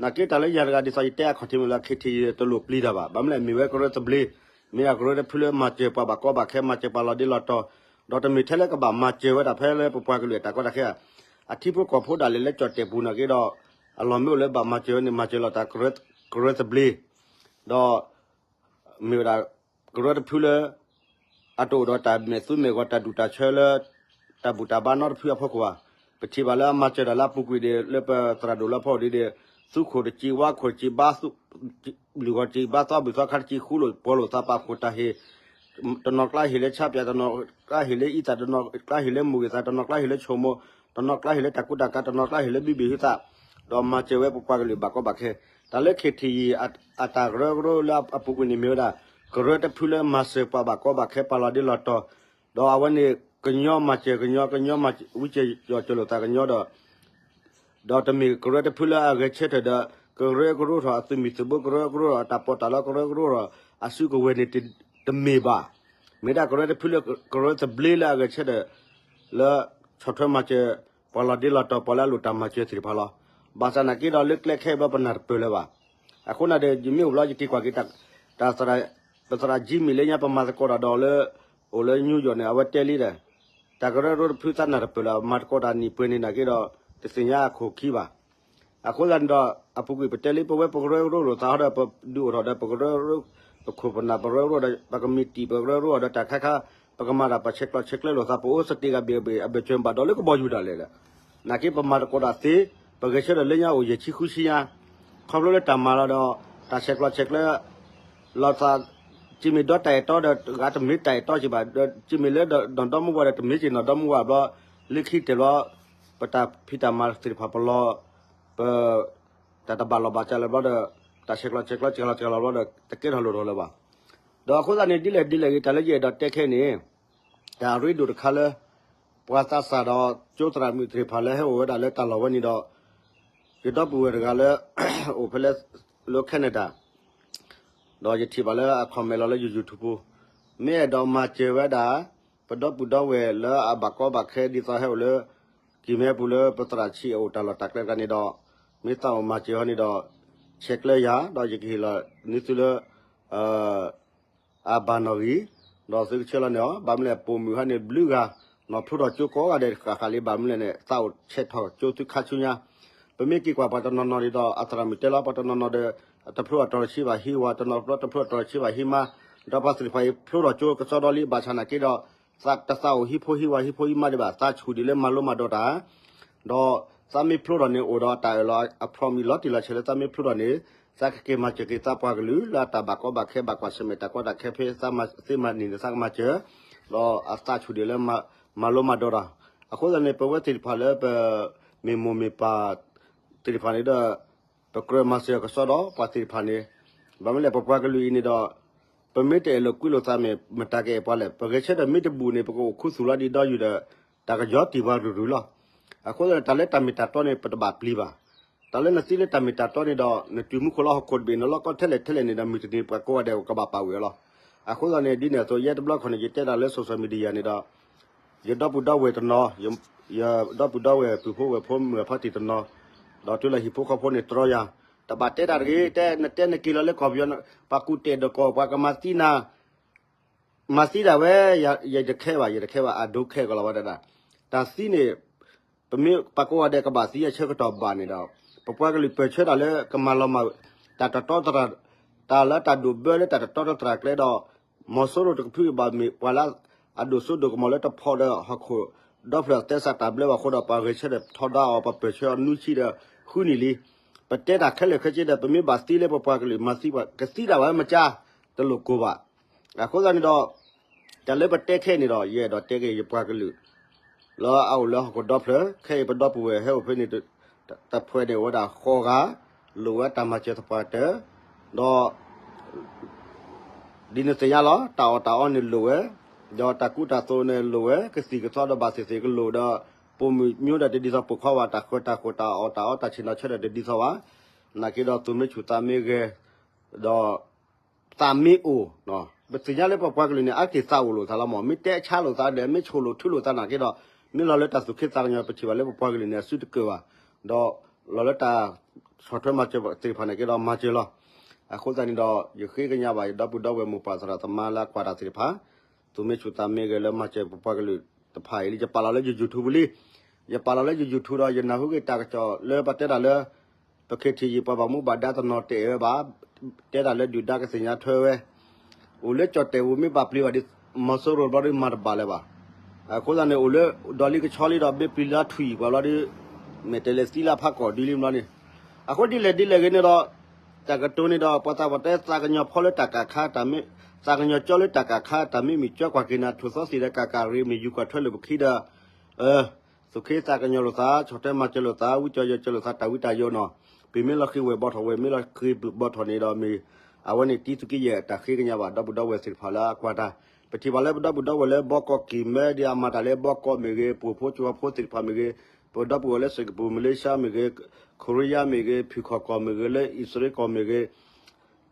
နာ်က့တၢ်လၢယၤတဂၤဒ်သိးယတဲအခီၣ်ထံးမ့ၢ်လၢ KTG တလိၣ်ပျံၤတၢ်ဘၣ်, ဘၣ်မနုၤလဲၣ် မ့ၢ်ဝဲကရၢသဘျ့, မ့ၢ်အကရၢတဖုလၢမၤစၢၤပှၤဘၣ်ကီဘၣ်ခဲ မၤစၢၤပှၤလီၤဒ့လီၤတီၤ, ဒီးတမ့ၢ်ထဲလၢကဘၣ်မၤစၢၤဝဲဒၣ်ဖဲလၢပပှၤကလုာ်အတၢ်ကီတၢ်ခဲဧါ, အထံဖိကီၢ်ဖိဒၣ်လဲာ်လၢကၠီၣ်တဲာ်ပူၤနာ်က့ဒီး အလီၢ်မ့ၢ်အိၣ်လၢဘၣ်မၤစၢၤဝဲန့ၣ် မၤစၢၤလီၤတၢ်ကရၢသဘျ့, ဒီး မ့ၢ်ဝဲဒၣ် ကရၢတဖုလၢ အတအိၣ်ဒီးတၢ်မဲာ်သူမဲာ်ဂီၤ တၢ်ဒူၣ်တၢ်ဆၢလၢ တၢ်ဘူၣ်တၢ်ဘါနီတဖုအဖီခိၣ်ဘၣ်. ပထံၣ်ဘၣ်လၢအမၤစၢၤတၢ်လၢအပူၤကွံာ်ဒံး လၢပသရၣ်ဒိၣ်လၢဖီအိၣ်ဒံးဒံး သူခိၣ်တစံး ဝါခိၣ်တစံး ဘါ လုၢ်ဂီၤတစံး ဘါသီဘူၣ်သီခါတစံး ဃူလိာ်ပှီၤလိာ်သးပာ်ဖှိၣ်တၢ်ဟ့ၣ် တနီၤကျါဟ့ၣ်လၢဆါပၠး တနီၤကျါဟ့ၣ်လၢအံသၣ် တနီၤကျါဟ့ၣ်လၢမိၢ်ဂ့ၤသၣ် တနီၤကျါဟ့ၣ်လၢဆိမိၣ် တနီၤကျါဟ့ၣ်လၢတၢ်ကူတၢ်ကၤ တနီၤကျါဟ့ၣ်လၢဘံၣ်ဘ့ၣ်ဟုသး ဒီးမၤစၢၤဝဲပပှၤကလုာ်ဘၣ်ကီဘၣ်ခဲ. တၢ်လၢ KTG အတၢ်ကရၢကရိလၢအပူၤကွံာ်န့ၣ်မ့ၢ်ဝဲဒၣ် ကရၢတဖုလၢမၤစၢၤပှၤဘၣ်ကီဘၣ်ခဲ ပှၤလီၤဒ့လီၤတီၤ, ဒီးအဝဲန့ၣ် ကညီမၤစၢၤကညီ ကညီမၤဝံစၢၤယီၤစၢၤလိာ်သးကညီဒီး ဒီးတမ့ၢ်ကရၢတဖုလၢအဂဲၤဆၢထၢၣ်ဒီး ကရၢကရိထီၣ်အသုးမုၢ်သုးဘိကရၢကရိထီၣ် အတၢ်ပီးတၢ်လီကရၢကရိထီၣ် အစုကဝဲၤန့ၣ်တမ့ၢ်ဘၣ်. မ့ၢ်ဒၣ်ကရၢတဖုလၢကရၢသဘျ့လၢအဂဲၤဆၢထၢၣ် လၢဆီၣ်ထွဲမၤစၢၤ ပှၤလီၤဒ့လီၤတီၤ ပှၤလၢအလိၣ်တၢ်မၤစၢၤသ့ၣ်တဖၣ်လီၤ. ဘၣ်ဆၣ်နာ်က့ဒီးလၢကျဲခဲအံၤဘျီပနၢ်တပၢၢ်လၢၤဘၣ်. အဃိန့ၣ်ဒီး ယမ့ၢ်အိၣ်ဘျီယက့ၤကွၢ်က့ၤ တၢ်သရၣ် ပသရၣ် Jimmy လၢညါပမၤသကိးတၢ်ဒီးလၢ အိၣ်လၢ New York န့ၣ် အဝဲတဲလံဒီး တၢ်ကရၢကရိတဖုသးနၢ်တပၢၢ်လၢၤ မၤသကိးတၢ်နံၣ်ပှဲၤန့ၣ်နာ်က့ဒီး တသ့ၣ်ညါအခိၣ်ခံဘၣ်. အဃိသတးန့ၣ်ဒီး အပူၤကွံာ်ပတဲလံ ပဝဲပကရၢကရိလိာ်သးဟီဒီး ပဒုးအိၣ်ထီၣ်ဒီး ပကရၢကရိ ပခိၣ်ပနၢ်ပကရၢကရိဒီး ပကမံးတံာ်ပကရၢကရိဒီးတၢ်ခါခါ ပကမၤတၢ်ပှၤဆဲးကျိးဆဲးကျၢလိာ်သး ပအိၣ်စတ့းဂၤဘ့ၣ်ဘ့ၣ် အဘၢၣ်စၢၤဘၣ်ဒီးလၢကဘီယူၤဒၣ်လဲာ်ဒီး နာ်က့ပမၤသကိးတၢ်သ့ ပဂဲၤဆၢထၢၣ်လၢညါအိၣ်ယဲၢ်ဆံဃုဆံညါ ခီဖျိလၢတၢ်မၤလီၤဒီး တၢ်ဆဲးကျိးဆဲးကျၢ လီၤသး ကမ့ၢ်ဒီးတၢ်အဲၣ်တီဒီး တဂၤတမ့ၢ်တၢ်အဲၣ်တီက့ၤဘၣ် ဒီးကမ့ၢ်လၢနီၢ်ဒီမါဝၤဒီး တမ့ၢ်က့ၤနီၢ်ဒီမါဝၤဘျီ လၢခံတဲာ်ဘျီ ပတၢ်ဖံးတၢ်မၤသ့ၣ်တဖၣ်ပလီၤ ပ တၢ်တဘၣ်လီၢ်ဘၣ်စၢၤလၢၤဘျီဒီး တၢ်ဆဲးကျိးဆဲးကျၢစှၤလီၤစှၤလီၤဘျီဒီး တကဲထီၣ်လိၣ်ထီၣ်လၢၤဘၣ်. ဒီးအဃိသတးန့ၣ် ဒ်လဲၣ်ဒ်လဲၣ်ဂ့ၤ တၢ်လၢယအဲၣ်ဒိးတဲခဲအံၤန့ၣ် တၢ်အရ့ဒိၣ်တခါလၢ ပှၤသးစၢ်ဒီးကၠိသရၣ်မုၣ်သ့ၣ်တဖၣ်လၢဟဲအိၣ်ဝဲဒၣ်လၢတၢ်လီၢ်ဝဲန့ၣ်ဒီး ယဒီပုၢ်ဝဲၢ်တဂၤလၢ အိၣ်ဖဲလဲၣ် လၢ Canada ဒီးယထံၣ်ဘၣ်လၢအ comment လီၤလၢယ YouTube ပူၤ မ့ၢ်အဲၣ်ဒိးမၤစၢၤဝဲဒၣ် ပဒီပုၢ်ဒီဝဲၢ်လၢအဘၣ်ကီဘၣ်ခဲဒ်သိးဟဲအိၣ်လၢ ကံၢ်မဲပူၤလၢပသရၣ်ဆံးအအိၣ်တၢ်လီၢ်တၢ်ကျဲတဂၤန့ၣ်ဒီး မ့ၢ်သးအိၣ်မၤစၢၤဟီန့ၣ်ဒီး ဆဲးကျၢယၤ ဒီးယကဟ့ၣ်လီၤန့ၢ်သုလၢ အဘၣ်နီၣ်ဂံၢ် ဒီးသုကဆှၢလီၤန့ၢ်အီၤ ဘၣ်မနုၤလဲၣ် ပိာ်မုၣ်ဟီန့ၣ် ဘျုးဂၤ နီၢ်ဖျိထီၣ်ကၠိကိးဂၤဒဲးဃၣ်ဃၣ်လံ ဘၣ်မနုၤလဲၣ်န့ၣ် သးအိၣ်ဆဲးထီၣ်ကၠိသုခါဆူညါ ပမ့ၢ်က့ၤကွၢ်ပှၤတနီၤနီၤဒ်သိး အသရၣ်မုၣ်တဲလီၤ ပှၤတနီၤနီၤဒီး တဖျိအတီၤတဆံဘၣ်ဟံးဝၤ တနီၤဖျိတဖျိအတီၤတဆံဘၣ်ဟံးမါ ဒီးပှၤသ့ၣ်တဖၣ်အံၤဖျိထီၣ်ကၠိကစီဒီလံ ဘၣ်ဆၣ်နာ်က့ဒီး သးတသးအိၣ်ဟံးဖိဟံးဝၤဟံးဖိဟံးမါဒံးဘၣ် သးဆူၣ်ဒံးလၢမၤလိမၤဒိးတၢ် ဒီးသးမ့ၢ်ဖျိထီၣ်န့ၣ် အိၣ်ဒီးတၢ်အၢၣ်လီၤအဖျိမံၤလီၤတံၢ်လီၤဆဲးလၢသးမ့ၢ်ဖျိထီၣ်န့ၣ် သးကက့ၤမၤစၢၤက့ၤသးပှၤကလုာ် လၢအတၢ်ဘၣ်ကီဘၣ်ခဲဘၣ်ကွၢ်ဆၢၣ်မဲာ်တၢ်ကီတၢ်ခဲဖဲသးမၤသ့မၤနံၤန့ၣ် သးကမၤစၢၤ ဒီးအသးဆူၣ်ဒံးလၢမၤလိမၤဒိးတၢ် အဃိသတးန့ၣ် ပဝဲသ့ၣ်တဖၣ်လၢပ မ့ၢ်မိၢ်မ့ၢ်ပၢ်သ့ၣ်တဖၣ်န့ၣ်ဒီး ပကြၢးမၤစၢၤကစီဒီပှၤသ့ၣ်တဖၣ်န့ၣ် ဘၣ်မနုၤလဲၣ် ပပှၤကလုာ်အံၤန့ၣ်ဒီး ပမ့ၢ်တအဲၣ်လိာ်ကွံလိာ်သးမ့ၢ် မတၤကအဲၣ်ပှၤလဲၣ် ပဂဲၤဆၢထၢၣ်မ့ၢ်တဘူၣ်န့ၣ် ပကအိၣ်ခူသူၣ်လီၤဒံးဒီယူၢ်ဒီး တၢ်ကယီတံၢ်ပှၤရုၢ်ရုၢ်လီၤ. အဃိသတးန့ၣ် တၢ်လၢတၢ်မ့ၢ်တၢ်တီန့ၣ် ပတဘၣ်ပျံၤဘၣ်. တၢ်လၢနသံလၢတၢ်မ့ၢ်တၢ်တီန့ၣ်ဒီး နတုၤမူခိၣ်လၢဟီၣ်ခိၣ်တဘ့ၣ် နလီၢ်ကီထဲလဲၣ်ထဲလဲၣ်န့ၣ်ဒီး မုၢ်တနံၤပှၤကိးဂၤဒဲးကဘၣ်ပာ်ဝဲလီၤ. အဃိသတးန့ၣ် ဒ်န့ၣ်အသိး ယဲတဘျီခီန့ၣ် ယတဲဒၣ်လၢ social media န့ၣ်ဒီး ယဒီပုၢ်ဒီဝဲၢ်တနီၤ ယဒီပုၢ်ဒီဝဲၢ်ပုၢ်ဖိဝဲၢ်ဖိမုၢ်အဖါတံၢ်တနီၤ ဒီးတုၤလၢဟံၣ်ဖိဃီဖိန့ၣ်တြီယၤ တဘၣ်တဲတၢ်တဂ့ၤ တဲနတဲနက့ၤလီၤလၢကီၢ်ပယီၤ ပှၤကူၣ်တဲာ်ဒိၣ်ကီၢ် ပှၤကမၤသံနၤ မၤသံဒၣ်ဝဲ ယတခဲဘၣ် ယတခဲဘၣ် အဒိခဲကလီၤဝဲဒၣ် တၢ်သံန့ၣ် ပမ့ၢ်ပှၤကိးဂၤဒဲးကဘၣ်သံအဆၢကတီၢ်ဘၣ်န့ၣ်ဒီး ပပှၤကလုာ်ပၢၢ်ဆၢတၢ်လၢကမၤလီၤမၢ် တၢ်တတီတတြၢ် တၢ်လၢတၢ်ဒိၣ်ဘၢလၢတၢ်တတီတတြၢ်ကျဲဒီး မီၤစိရိၤတကဖုဘၣ်မ့ၢ်ပှၤလၢအဒိၣ်စိဒိၣ်ကမီၤလၢတဖိးဒီးဟီၣ်ခိၣ် ဒီဖျၢၣ်သဲစးတၢ်ဘျၢဘၣ်အဃိဒီး ပှၤဂဲၤဆၢထၢၣ်ထီဒါအီၤ ပပၢၢ်ဆၢအီၤနွံဆံဒီး ဃုနံၣ်လံ. ပတဲတၢ်ခဲလၢာ်ခဲဆ့ဒီး ပမ့ၢ်ဘၣ်သံလၢပပှၤကလုာ်မၤသံပှၤ ကသံဒၣ်ဝဲမကါ, တလိၣ်ကိၢ်ဘၣ်. အဃိသတးန့ၣ်ဒီး တၢ်လၢပတဲခဲအံၤန့ၣ်ဒီး ယအဲၣ်ဒိးတဲက့ၤယပှၤကလုာ် လၢအအိၣ်လၢဟီၣ်ခိၣ်ဒီဖျၢၣ် ခဲအံၤပဒီပုၢ်ဝဲၢ်ဟဲအိၣ်ဖဲန့ၣ် တဖုန့ၣ်အိၣ်ဝဲဒၣ်ဃိးဂၤ, လိၣ်ဝဲတၢ်မၤစၢၤသပှၢ်ကတၢၢ်, ဒီး ဒ်နသ့ၣ်ညါလီၤ တၢ်အီၣ်တၢ်အီန့ၣ်လိၣ်ဝဲ, ဒီးတၢ်ကူတၢ်သိးန့ၣ်လိၣ်ဝဲ, ကသံၣ်ကသီဒီးဘၣ်သ့ၣ်သ့ၣ်ကလိၣ်ဒီး ပိာ်မုၣ်ကညီဒီးတဒ်သိးပိာ်ခွါဘၣ် တၢ်ဃၢၤတၢ်ဃိၣ်တၢ်အီၣ်တၢ်အီတၢ်ဆ့ၣ်နီၤဆၢထၢၣ်တဒ်သိးဘၣ်. နာ်က့ဒီးသူၣ်မ့ၢ်ဆူၣ်သးမ့ၢ်ဂဲၤ ဒီး သးမ့ၢ်အိၣ်, ပသ့ၣ်ညါလၢပပှၤကလုာ်န့ၣ် အါတက့ၢ်သးအိၣ်လိာ်သးလီၤမး, မ့ၢ်တဲဆါလိာ်သးဒီး မ့ၢ်ဆိၣ်လိာ်ထုလိာ်သးနာ်က့ဒီး မ့ၢ်လီၤလၢတၢ်သူၣ်ခ့သးကညီၤ ပထံၣ်ဘၣ်လၢပပှၤကလုာ်န့ၣ် အစုတကၢၢ်ဘၣ်, ဒီးလီၤလၢတၢ်ဆီၣ်ထွဲမၤစၢၤသ့ၣ်တဖၣ်နာ်က့ဒီး မၤစၢၤလီၤ. အဃိသတးန့ၣ်ဒီး ယဃ့ကညးဘၣ် ယဒီပုၢ်ဒီဝဲၢ်မိၢ်ပၢ်သရၣ်သမါလၢအကွၢ်တၢ်သ့ၣ်တဖၣ် သူၣ်မ့ၢ်ဆူၣ်သးမ့ၢ်ဂဲၤလၢမၤစၢၤပပှၤကလုာ်တဖၣ်အံၤလံ, ယပာ်လီၤလၢယ YouTube ပူၤလံ. ယပာ်လီၤလၢယ YouTube ဒီး ယနၢ်ဟူက့ၤတၢ်ကစီၣ်လၢပတဲတၢ်လၢ ပ ခ့ထံယံၤ ပှၤဘၣ်မူဘၣ်ဒါတနီၤတအဲၣ်ဝဲဘၣ်, တဲတၢ်လၢဒုၣ်ဒါကသ့ၣ်ညါထွဲဝဲ, အိၣ်လၢကၠီၣ်တဲာ်ပူၤမ့ၢ်ဘၣ်ပျံၤဘၣ်ဒ် မီၤစိရိၤဘျီဒ်မၤတဘၣ်လၢၤဘၣ်. အဃိသတးန့ၣ် အိၣ်လၢဒီးလံကဆီလံဒီး မ့ၢ်ပျံၤလၢထွံၣ်ပှၤဘျီဒ် မဲာ်တဲးလဲးသံလၢဖးကီၢ်ဒ်လံဘျီန့ၣ်, အဃိဒ်လဲၣ်ဒ်လဲၣ်ဂ့ၤန့ၣ်ဒီး တၢ်ကတိၤန့ၣ်ဒီး ပှၤသးပှၢ်တဲသးကညီၤဖီလၢတၢ်ကးခါ တၢ်မ့ၢ် သးကညီၤကၠီလၢတၢ်ကးခါ တၢ်မ့ၢ်မုၢ်ကၠီကွၢ်က့ၤနၤ ထိၣ်သီသ့ၣ်ဒီးကးကးရ့ မ့ၢ်ယူၤကွၢ်ထွဲလိာ်ပခံဒီး သူၣ်ခ့သးကညီၤလိာ်သး ဆီၣ်ထွဲမၤစၢၤလိာ်သး ဝံကၠီယီၤကၢၤလိာ်သး တၢ်ဝံတၢ်ယိာ်နီၤ, ပမ့ၢ်လီၤဃံၤဝဲၢ်ဘီထီၣ်ဝဲၢ် မ့ၢ်လီၤဃံၤဘီထီၣ်န့ၣ်ဒီးမ့ၢ် အဝဲန့ၣ်တံသုးက့ယဲၢ်တၢ်ဃ့ကညးဘၣ် ဒီပုၢ်ဒီဝဲၢ်သ့ၣ်တဖၣ်လၢအကွၢ်တၢ်, ပထံၣ်ဘၣ်လၢပဒီပုၢ်ဒီဝဲၢ်လၢဘီကီၢ်ကံၢ်မဲဒ်အမၤတၢ်လၢဘီကီၢ်မ့ၢ်ဂ့ၤ ပှိၢ်ဖိကၠိဖိသ့ၣ်တဖၣ်မ့ၢ်ဂ့ၤ, ပဒီပုၢ်ဝဲၢ်လၢ Singapore Malaysia မ့ၢ်ဂ့ၤ, ခိရံယါမ့ၢ်ဂ့ၤ, ဖုၣ်ခီၣ်ကီၢ်မ့ၢ်ဂ့ၤ လၢအံၣ်စရ့လးကီၢ်မ့ၢ်ဂ့ၤ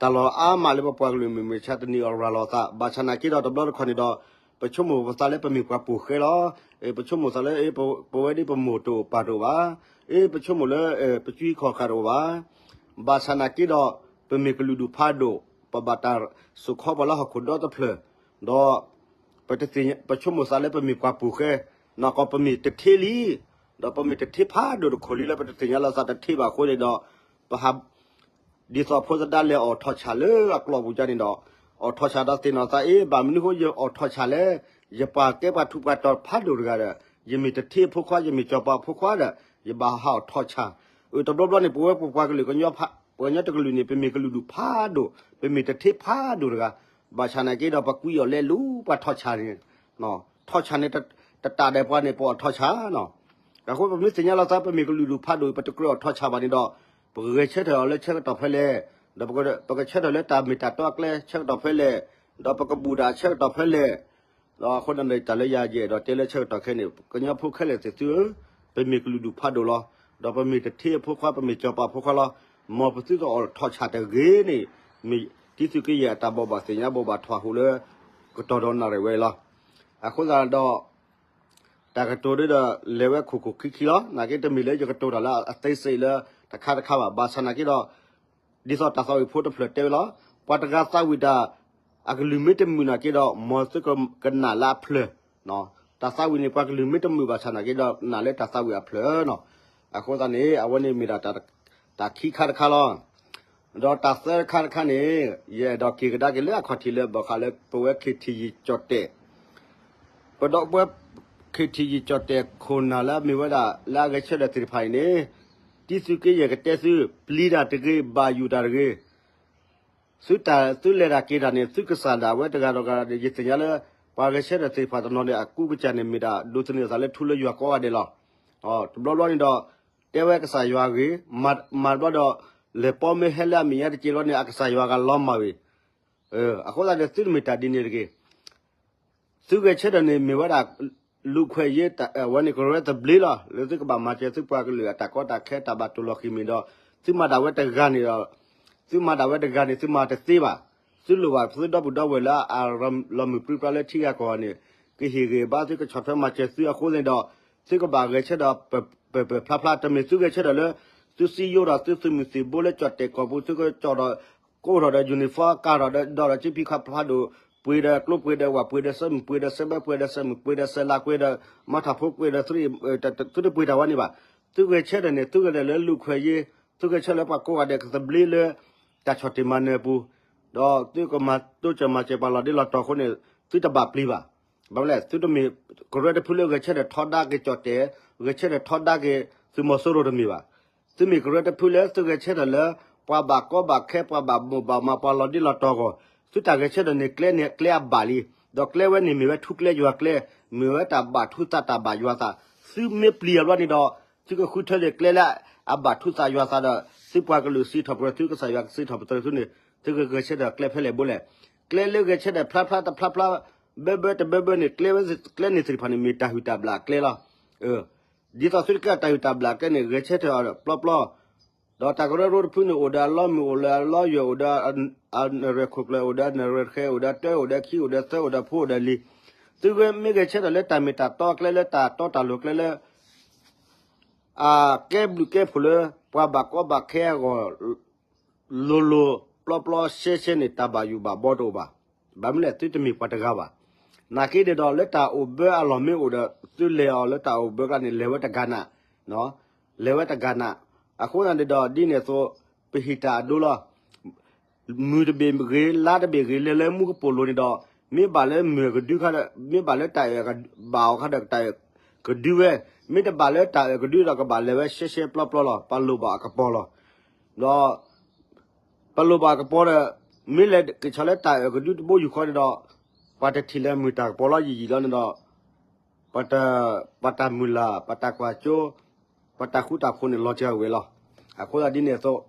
တၢ်လီၢ်အါမးလၢပပှၤကလုာ်မုၢ်မဆါတနံၤအီၤရၤလီၤသး ဘၣ်ဆၣ်နာ်က့ဒီးတဘျီတခီၣ်န့ၣ်ဒီး ပဆိကမိၣ်ပသးလၢပမ့ၢ်ပှၤပိာ်ဃဲလီၤ. ပဆိကမိၣ်သးလၢ ပဝဲဒ်ပမိၢ်တအိၣ်ပၢ်တအိၣ်ဘၣ်, ပဆိကမိၣ်လၢ ပစုခီၣ်ဃာ်တအိၣ်ဘၣ်, ဘၣ်ဆၣ်နာ်က့ဒီး ပမ့ၢ်ကလုာ်ဒူၣ်ဖးဒိၣ် ပဘၣ်တၢ်စိာ်ခီပှၤလၢဟီၣ်ခိၣ်ဒီတဖျၢၣ်, ဒီး ပဆိကမိၣ်သးလၢပမ့ၢ်ပှၤပိာ်ဃဲ, နီၢ်ကီၢ်ပမ့ၢ်တထ့လံ, ဒီးပမ့ၢ်တထ့ဖးဒိၣ်တခိၣ်လံလၢပတသ့ၣ်ညါလီၤသးတထ့ဘၣ်အဃိန့ၣ်ဒီး ပဟး ဒ်သိးဖိသဒါလဲၤအီၣ်ထီၣ်ဆၣ်လၢအကျိာ်ပူၤကန့ၣ်ဒီး အီၣ်ထီၣ်ဆၣ်ဒီးသ့ၣ်နီၣ်သးအ့ ဘၣ်မနုၤဃိယအီၣ်ထီၣ်ဆၣ်လဲၣ်, ယပှၤကဲပှၤထူးပှၤတီၤဖးဒိၣ်တဂၤဒီး ယမ့ၢ်တထ့အဖိခွါ ယမ့ၢ်စီၤပၤအဖိခွါဒီး ယဘၣ်ဟးအီၣ်ထီၣ်ဆၣ်, အတဘျီဘျီန့ၣ် ပဝဲပပှၤကလုာ်ကညီ ပှၤကညီတကလုာ်န့ၣ် ပမ့ၢ်ကလုာ်ဒူၣ်ဖးဒိၣ် ပမ့ၢ်တထ့ဖးဒိၣ်တဂၤ, ဘၣ်ဆၣ်နာ်က့ဒီးပကွံအီၤလဲၤလူၤပှၤထီၣ်ဆၣ်န့ၣ်, ထီၣ်ဆၣ်န့ၣ် တတၢ်ဒီးပှၤန့ၣ် ပအီၣ်ထီၣ်ဆၣ်နီၤ, အဃိပမ့ၢ်သ့ၣ်ညါလီၤသး ပမ့ၢ်ကလုာ်ဒူၣ်ဖးဒိၣ် ပတကြၢးအီၣ်ထီၣ်ဆၣ်ဘၣ်န့ၣ်ဒီး ပကဂဲၤဆၢထၢၣ်အီၤလၢဆၢကတီၢ်ဖဲလဲၣ်, ဒီးပကဆၢထၢၣ်လၢတၢ်မ့ၢ်တၢ်တီအကျဲဆၢကတီၢ်ဖဲလဲၣ်, ဒီးပကဘူၣ်တၢ်ဆၢကတီၢ်ဖဲလဲၣ်, ဒီးအဃိန့ၣ် တၢ်လၢယၤယအဲၣ်ဒိးတဲလၢဆၢကတီၢ်ခဲအံၤန့ၣ် ကညီဖိခဲလၢာ်သ့ၣ်သုဧၢ, ပမ့ၢ်ကလုာ်ဒူၣ်ဖးဒိၣ်လီၤ, ဒီးပမ့ၢ်တထ့အဖိခွါ ပမ့ၢ်စီၤပၤအဖိခွါလီၤ, မ်ပသုတအီၣ်ထီၣ်ဆၣ်တဂ့ၤန့ၣ် မ့ၢ်တံသုးက့ယဲၢ်အတၢ်ဘိးဘၣ်သ့ၣ်ညါဘိးဘၣ်ထွဲဟူးလၢ ကတီၢ်ဒီးနၣ်ရံၣ်ဝဲအံၤလီၤ. အဃိသတးဒီး တၢ်ကတိၤဒ်ဒီး လဲၤဝဲခိၣ်ခိၣ်ခံခံလီၤ. နာ်က့တမ့ၢ်လၢယကတိၤတၢ်လၢအသေးစိတ်လၢ တခါတခါဘၣ်. ဘၣ်ဆၣ်နာ်က့ဒီး ဒ်သိးတၢ်သးဝံၣ်ဖိတဖျၢၣ်တဲဝဲလီၤ. ပှၤတဂၤသးဝံၣ်တၢ် အကလုၢ်မ့ၢ်တမုာ်နာ်က့ဒီး မ်သုကကနၣ်လၢအဖျၢၣ်. တၢ်သးဝံၣ်န့ၣ် ပှၤကလုၢ်မ့ၢ်တမုာ်ဘၣ်ဆၣ်နာ်က့ဒီး နာ်လၢတၢ်သးဝံၣ်အဖျၢၣ်နီၤ. အဃိသတးန့ၣ် အဝဲန့ၣ်မ့ၢ်ဒၣ်တၢ်ခံခါတခါလီၤ. ဒီးတၢ်သၢတခါတခါန့ၣ် ယအဲၣ်ဒိးက့ၤကဒါက့ၤလၢအခီၣ်ထံးလၢဘၣ်ဃးလၢပဝဲ ခ့ထံယံၤ ကၠီၣ်တဲၣ် ပဒီပုၢ်ဝဲၢ် ခ့ထံယံၤ ကၠီၣ်တဲၣ် ခိၣ်နၢ်လၢအမ့ၢ်ဝဲဒၣ် လၢအဂဲၤဆၢထၢၣ်သ့ၣ်တဖၣ်အံၤန့ၣ် တံသုးက့ယဲၢ်ကတဲသု ပျံၤတၢ်တဂ့ၤ ဘၣ်ယိၣ်တၢ်တဂ့ၤ သုတၢ် သုလဲၤတၢ်က့ၤတၢ်န့ၣ် သုကစၢ်ဒၣ်ဝဲတဂၤဒီးဂၤဒီး ယသ့ၣ်ညါလၢ ပှၤဂဲၤဆၢထၢၣ်သ့ၣ်တဖၣ်တနီၤန့ၣ် အကူကစၢ်န့ၣ် မ့ၢ်ဒၣ် ဒိးသန့ၤအသးလၢထူလၢယွၤကိးဂၤဒဲးလီၤ. တဘျီဘျီန့ၣ်ဒီး တဲဝဲကစၢ်ယွၤဂ့ၤ, မၤတဘျီဒီး လဲၤပိာ်မ့ၢ်ဟဲလၢအမဲာ်ညါတက့ၢ်ဘျီန့ၣ် အကစၢ်ယွၤဂၤလီၤမၢ်ဝဲ အဃိသတးန့ၣ် သုတမ့ၢ်တၢ်ဒ်န့ၣ်တဂ့ၤ သုဂဲၤဆၢထၢၣ်န့ၣ် မ့ၢ်ဝဲဒၣ် လူ့အခွင့်အရေး ဝဲန့ၣ်ကရၢသဘျ့လီၤ. လၢသုကဘၣ်မၤစၢၤသုပှၤကလုာ်အတၢ်ကီတၢ်ခဲတၢ်ဘၣ်တိၢ်လီၤဃံၤမ့ၢ်ဒီး သုမၤဒၣ်ဝဲတဂၤန့ၣ်ဒီး သုမၤဒၣ်ဝဲတဂၤန့ၣ် သုမၤတသ့ဘၣ်. သုလိၣ်ဘၣ်သုဒီပုၢ်ဒီဝဲၢ်လၢအလီၤမုၢ်ပြံပြါလၢထံဂၤကီၢ်ဂၤန့ၣ် ကဟ့ၣ်ဂံၢ်ဘါသုကဆီၣ်ထွဲမၤစၢၤသုအဃိန့ၣ်ဒီး သုကဘၣ်ဂဲၤဆၢထၢၣ်ပၢၢ်ပၢၢ်ဖျါဖျါ တမ့ၢ်သုဂဲၤဆၢထၢၣ်လၢ သုစံယိဒီးသုသုးမုၢ်သံၣ်ဘိလၢကၠီၣ်တဲၣ်ကီၢ်ပူၤ သုကကၠီၣ်ဒီး ကိးထီၣ်ဒီး uniform ကၢ်ထီၣ်ဒီး ဒီးဒီးကၠံဖံးခီၣ်ဖျါဒိၣ် ပှ့ၤဒီးကျိပှ့ၤဒီးဝၣ်ပှ့ၤဒီးစဲမုၢ်ပှ့ၤဒီးစဲဘဲပှ့ၤဒီးစဲလါကွ့ဒီး မီထၣ်ဖိကွ့ဒီး သုတပှ့ၤတၢ်ဝဲန့ၣ်ဘၣ်. သုဂဲၤဆၢထၢၣ်န့ၣ် သုဂဲၤဒီးလၢလူ့အခွင့်အရေး သုဂဲၤဆၢထၢၣ်လၢပှၤကိးဂၤဒဲးကသဘျ့လၢ တၢ်ဆီၣ်တံၢ်မၤနၢၤအပူၤ ဒီးသုကမၤတိစၢၤမၤစၢၤပှၤလီၤဒ့လီၤတီၤအဃိန့ၣ် သုတဘၣ်ပျံၤဘၣ်. ဘၣ်မနုၤလဲၣ် သုတမ့ၢ်ကရၢတဖုလၢဂဲၤဆၢထၢၣ်ထီဒါက့ၤကၠီၣ်တဲာ်, ဂဲၤဆၢထၢၣ်ထီဒါက့ၤသုးမီၤစိရိၤတမ့ၢ်ဘၣ်. သုမ့ၢ်ကရၢတဖုလၢသုဂဲၤဆၢထၢၣ်လၢ ပှၤဘၣ်ကီဘၣ်ခဲ ပှၤဘၣ်မိၣ်ဘၣ်မး ပှၤလီၤဒ့လီၤတီၤအဂီၢ်, သုတၢ်ဂဲၤဆၢထၢၣ်န့ၣ်ကျဲန့ၣ်ကျဲအဘၣ်လံ. ဒီးကျဲဝဲန့ၣ်မ့ၢ်ဝဲထူကျဲယွၤကျဲ, မ့ၢ်ဝဲတၢ်ဘၣ်ထူသးတၢ်ဘၣ်ယွၤသး, သုမ့ၢ်ပျံၤအဘျီန့ၣ်ဒီး သုကဃုထၢန့ၢ်ကျဲလၢအဘၣ်ထူသးယွၤသးဒီး သုပှၤကလုာ်စံးထီၣ်ပတြၢၤသု ကစၢ်ယွၤကစံးထီၣ်ပတြၢၤသုန့ၣ် သုကဂဲၤဆၢထၢၣ်ကျဲဖဲလဲၣ်ဘိလဲၣ်. ကျဲလၢဂဲၤဆၢထၢၣ်ဖျါဖျါတဖျါဖျါ ဘၢဘၢတဘၢဘၢန့ၣ် ကျဲဝဲကျဲန့ၣ်သ့ၣ်တဖၣ်န့ၣ် မ့ၢ်တၢ်ဟုၣ်တၢ်ဘျၣ်ကျဲလီၤ. ဒ်သိးသုတကဲတၢ်ဟုၣ်တၢ်ဘျၣ်ကျဲန့ၣ် ဂဲၤဆၢထၢၣ်အီၤပျီပျီ, ဒီးတၢ်ကရၢကရိတဖုန့ၣ် အိၣ်ဒီးအလီမုၢ် အိၣ်ဒီးအလီယွဲၢ် အိၣ်ဒီးအနရဲၣ်ခိၣ်ကျၢၢ် အိၣ်ဒီးအနရဲၣ်ဃဲ အိၣ်ဒီးတၢ အိၣ်ဒီးခံ အိၣ်ဒီးသၢ အိၣ်ဒီးဖိ အိၣ်ဒီးလံၤ, သုဝဲမ့ၢ်ဂဲၤဆၢထၢၣ်လၢတၢ်မ့ၢ်တၢ်တီကျဲလၢတၢ်တီတၢ်လိၤကျဲလၢ အကဲဘျုးကဲဖှိၣ်လၢ ပှၤဘၣ်ကီဘၣ်ခဲအဂီၢ် လိၤလိၤပျီပျီရှဲရှဲန့ၣ် တၢ်ဘၣ်ယိၣ်ဘၣ်ဘီတအိၣ်ဘၣ်. ဘၣ်မနုၤလဲၣ် သုတမ့ၢ်ပှၤတဂၤဘၣ်. နာ်က့န့ၣ်ဒီး လၢတၢ်အိၣ်ဘၢအလီၢ်မ့ၢ်အိၣ်ဒီး သုလဲၤအီၤလၢတၢ်အိၣ်ဘၢကျါန့ၣ် လဲၤဝဲတဂၤနး, လဲၤဝဲတဂၤနး. အဃိသတးန့ၣ်ဒီး ဒ်န့ၣ်အသိး ပဟ့ၣ်တၢ်အဒိလီၤ. မုၢ်တဘ့ၣ်ဂ့ၤ လါတဘ့ၣ်ဂ့ၤ လဲၤလၢမူကပိာ်လိၤန့ၣ်ဒီး မ့ၢ်ဘၣ်လၢမုၢ်အကဒုခါဒီး မ့ၢ်ဘၣ်လၢတၢ်အၢၣ်ဘၣ်အီၤခါဒီး တၢ်အၢၣ်ကဒုဝဲ, မ့ၢ်တဘၣ်လၢတၢ်အၢၣ်ကဒုဒီးကဘၣ်လဲၤဝဲရှဲရှဲပျီပျီလီၤ. ပလိၣ်ဘၣ်အကပီၤလီၤ. ဒီး ပလိၣ်ဘၣ်အကပီၤဒီး မ့ၢ်လဲၤက့ၤဆၢလၢတၢ်အၢၣ်ကဒုတဘိယူၢ်ဃီန့ၣ်ဒီး ပှၤတထံၣ်လၢမုၢ်တၢ်ကပီၤလီၤယံာ်ယံာ်လီၤန့ၣ်ဒီး ပှၤတၢ်မုၢ်လၢ် ပှၤတၢ်ကွၢ်စိ ပှၤတၢ်ဃူတၢ်ဖိးန့ၣ် လီၤတံၢ်ဝဲလီၤ. အဃိသတးဒ်န့ၣ်အသိး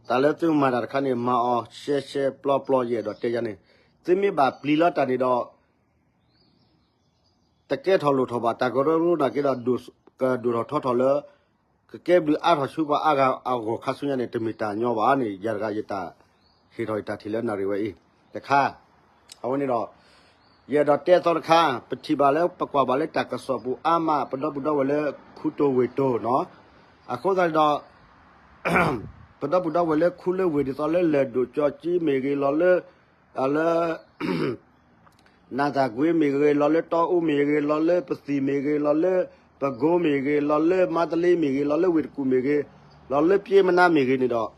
တၢ်လၢသုမၤတၢ်တခါန့ၣ် မၤအီၤရှဲရှဲပျီပျီ ယအဲၣ်ဒိးတဲယၤန့ၣ်, သုမ့ၢ်ဘၣ်ပျံၤလီၤတၢ်န့ၣ်ဒီး တကဲထီၣ်လိၣ်ထီၣ်ဘၣ် တၢ်ကရၢကရိနာ်က့ဒီး ကဒိၣ်ထီၣ်ထီထီၣ်လၢ ကကဲဘျုးအါထီၣ်ဆူပှၤအါဂၤအဂီၢ်ခါဆူညါန့ၣ် တမ့ၢ်တၢ်ညီဘၣ်န့ၣ် ယၤတဂၤယတၢ်ဟ့ၣ်ထီၣ်ယတၢ်ထံၣ်လၢနၣ်ရံၣ်ဝဲအံၤ တခါ အဝဲန့ၣ်ဒီး ယအဲၣ်ဒိးတဲသီတခါ ပထံၣ်ဘၣ်လၢပကွၢ်ဘၣ်လၢတၢ်ကစီၣ်ပူၤအါမး ပဒီပုၢ်ဒီဝဲၢ်လၢခူတိၢ်ဝ့ၢ်တိၢ်နီၤ, အဃိသတးဒီး ပဒီပုၢ်ဒီဝဲၢ်လၢခူလၢဝ့ၢ်ဒ်သိးလၢလၢၢ်ဒိၣ်ကၠီကၠံမ့ၢ်ဂ့ၤ လီၤလၢ လၢ နၢ်သၣ်ကွ့မ့ၢ်ဂ့ၤ လီၤလၢတီအူမ့ၢ်ဂ့ၤ လီၤလၢပသံၣ်မ့ၢ်ဂ့ၤ လီၤလၢပကိမ့ၢ်ဂ့ၤ လီၤလၢမါတလ့မ့ၢ်ဂ့ၤ လီၤလၢဝ့ၢ်တကူၣ်မ့ၢ်ဂ့ၤ လီၤလၢပျ့မနါမ့ၢ်ဂ့ၤန့ၣ်ဒီး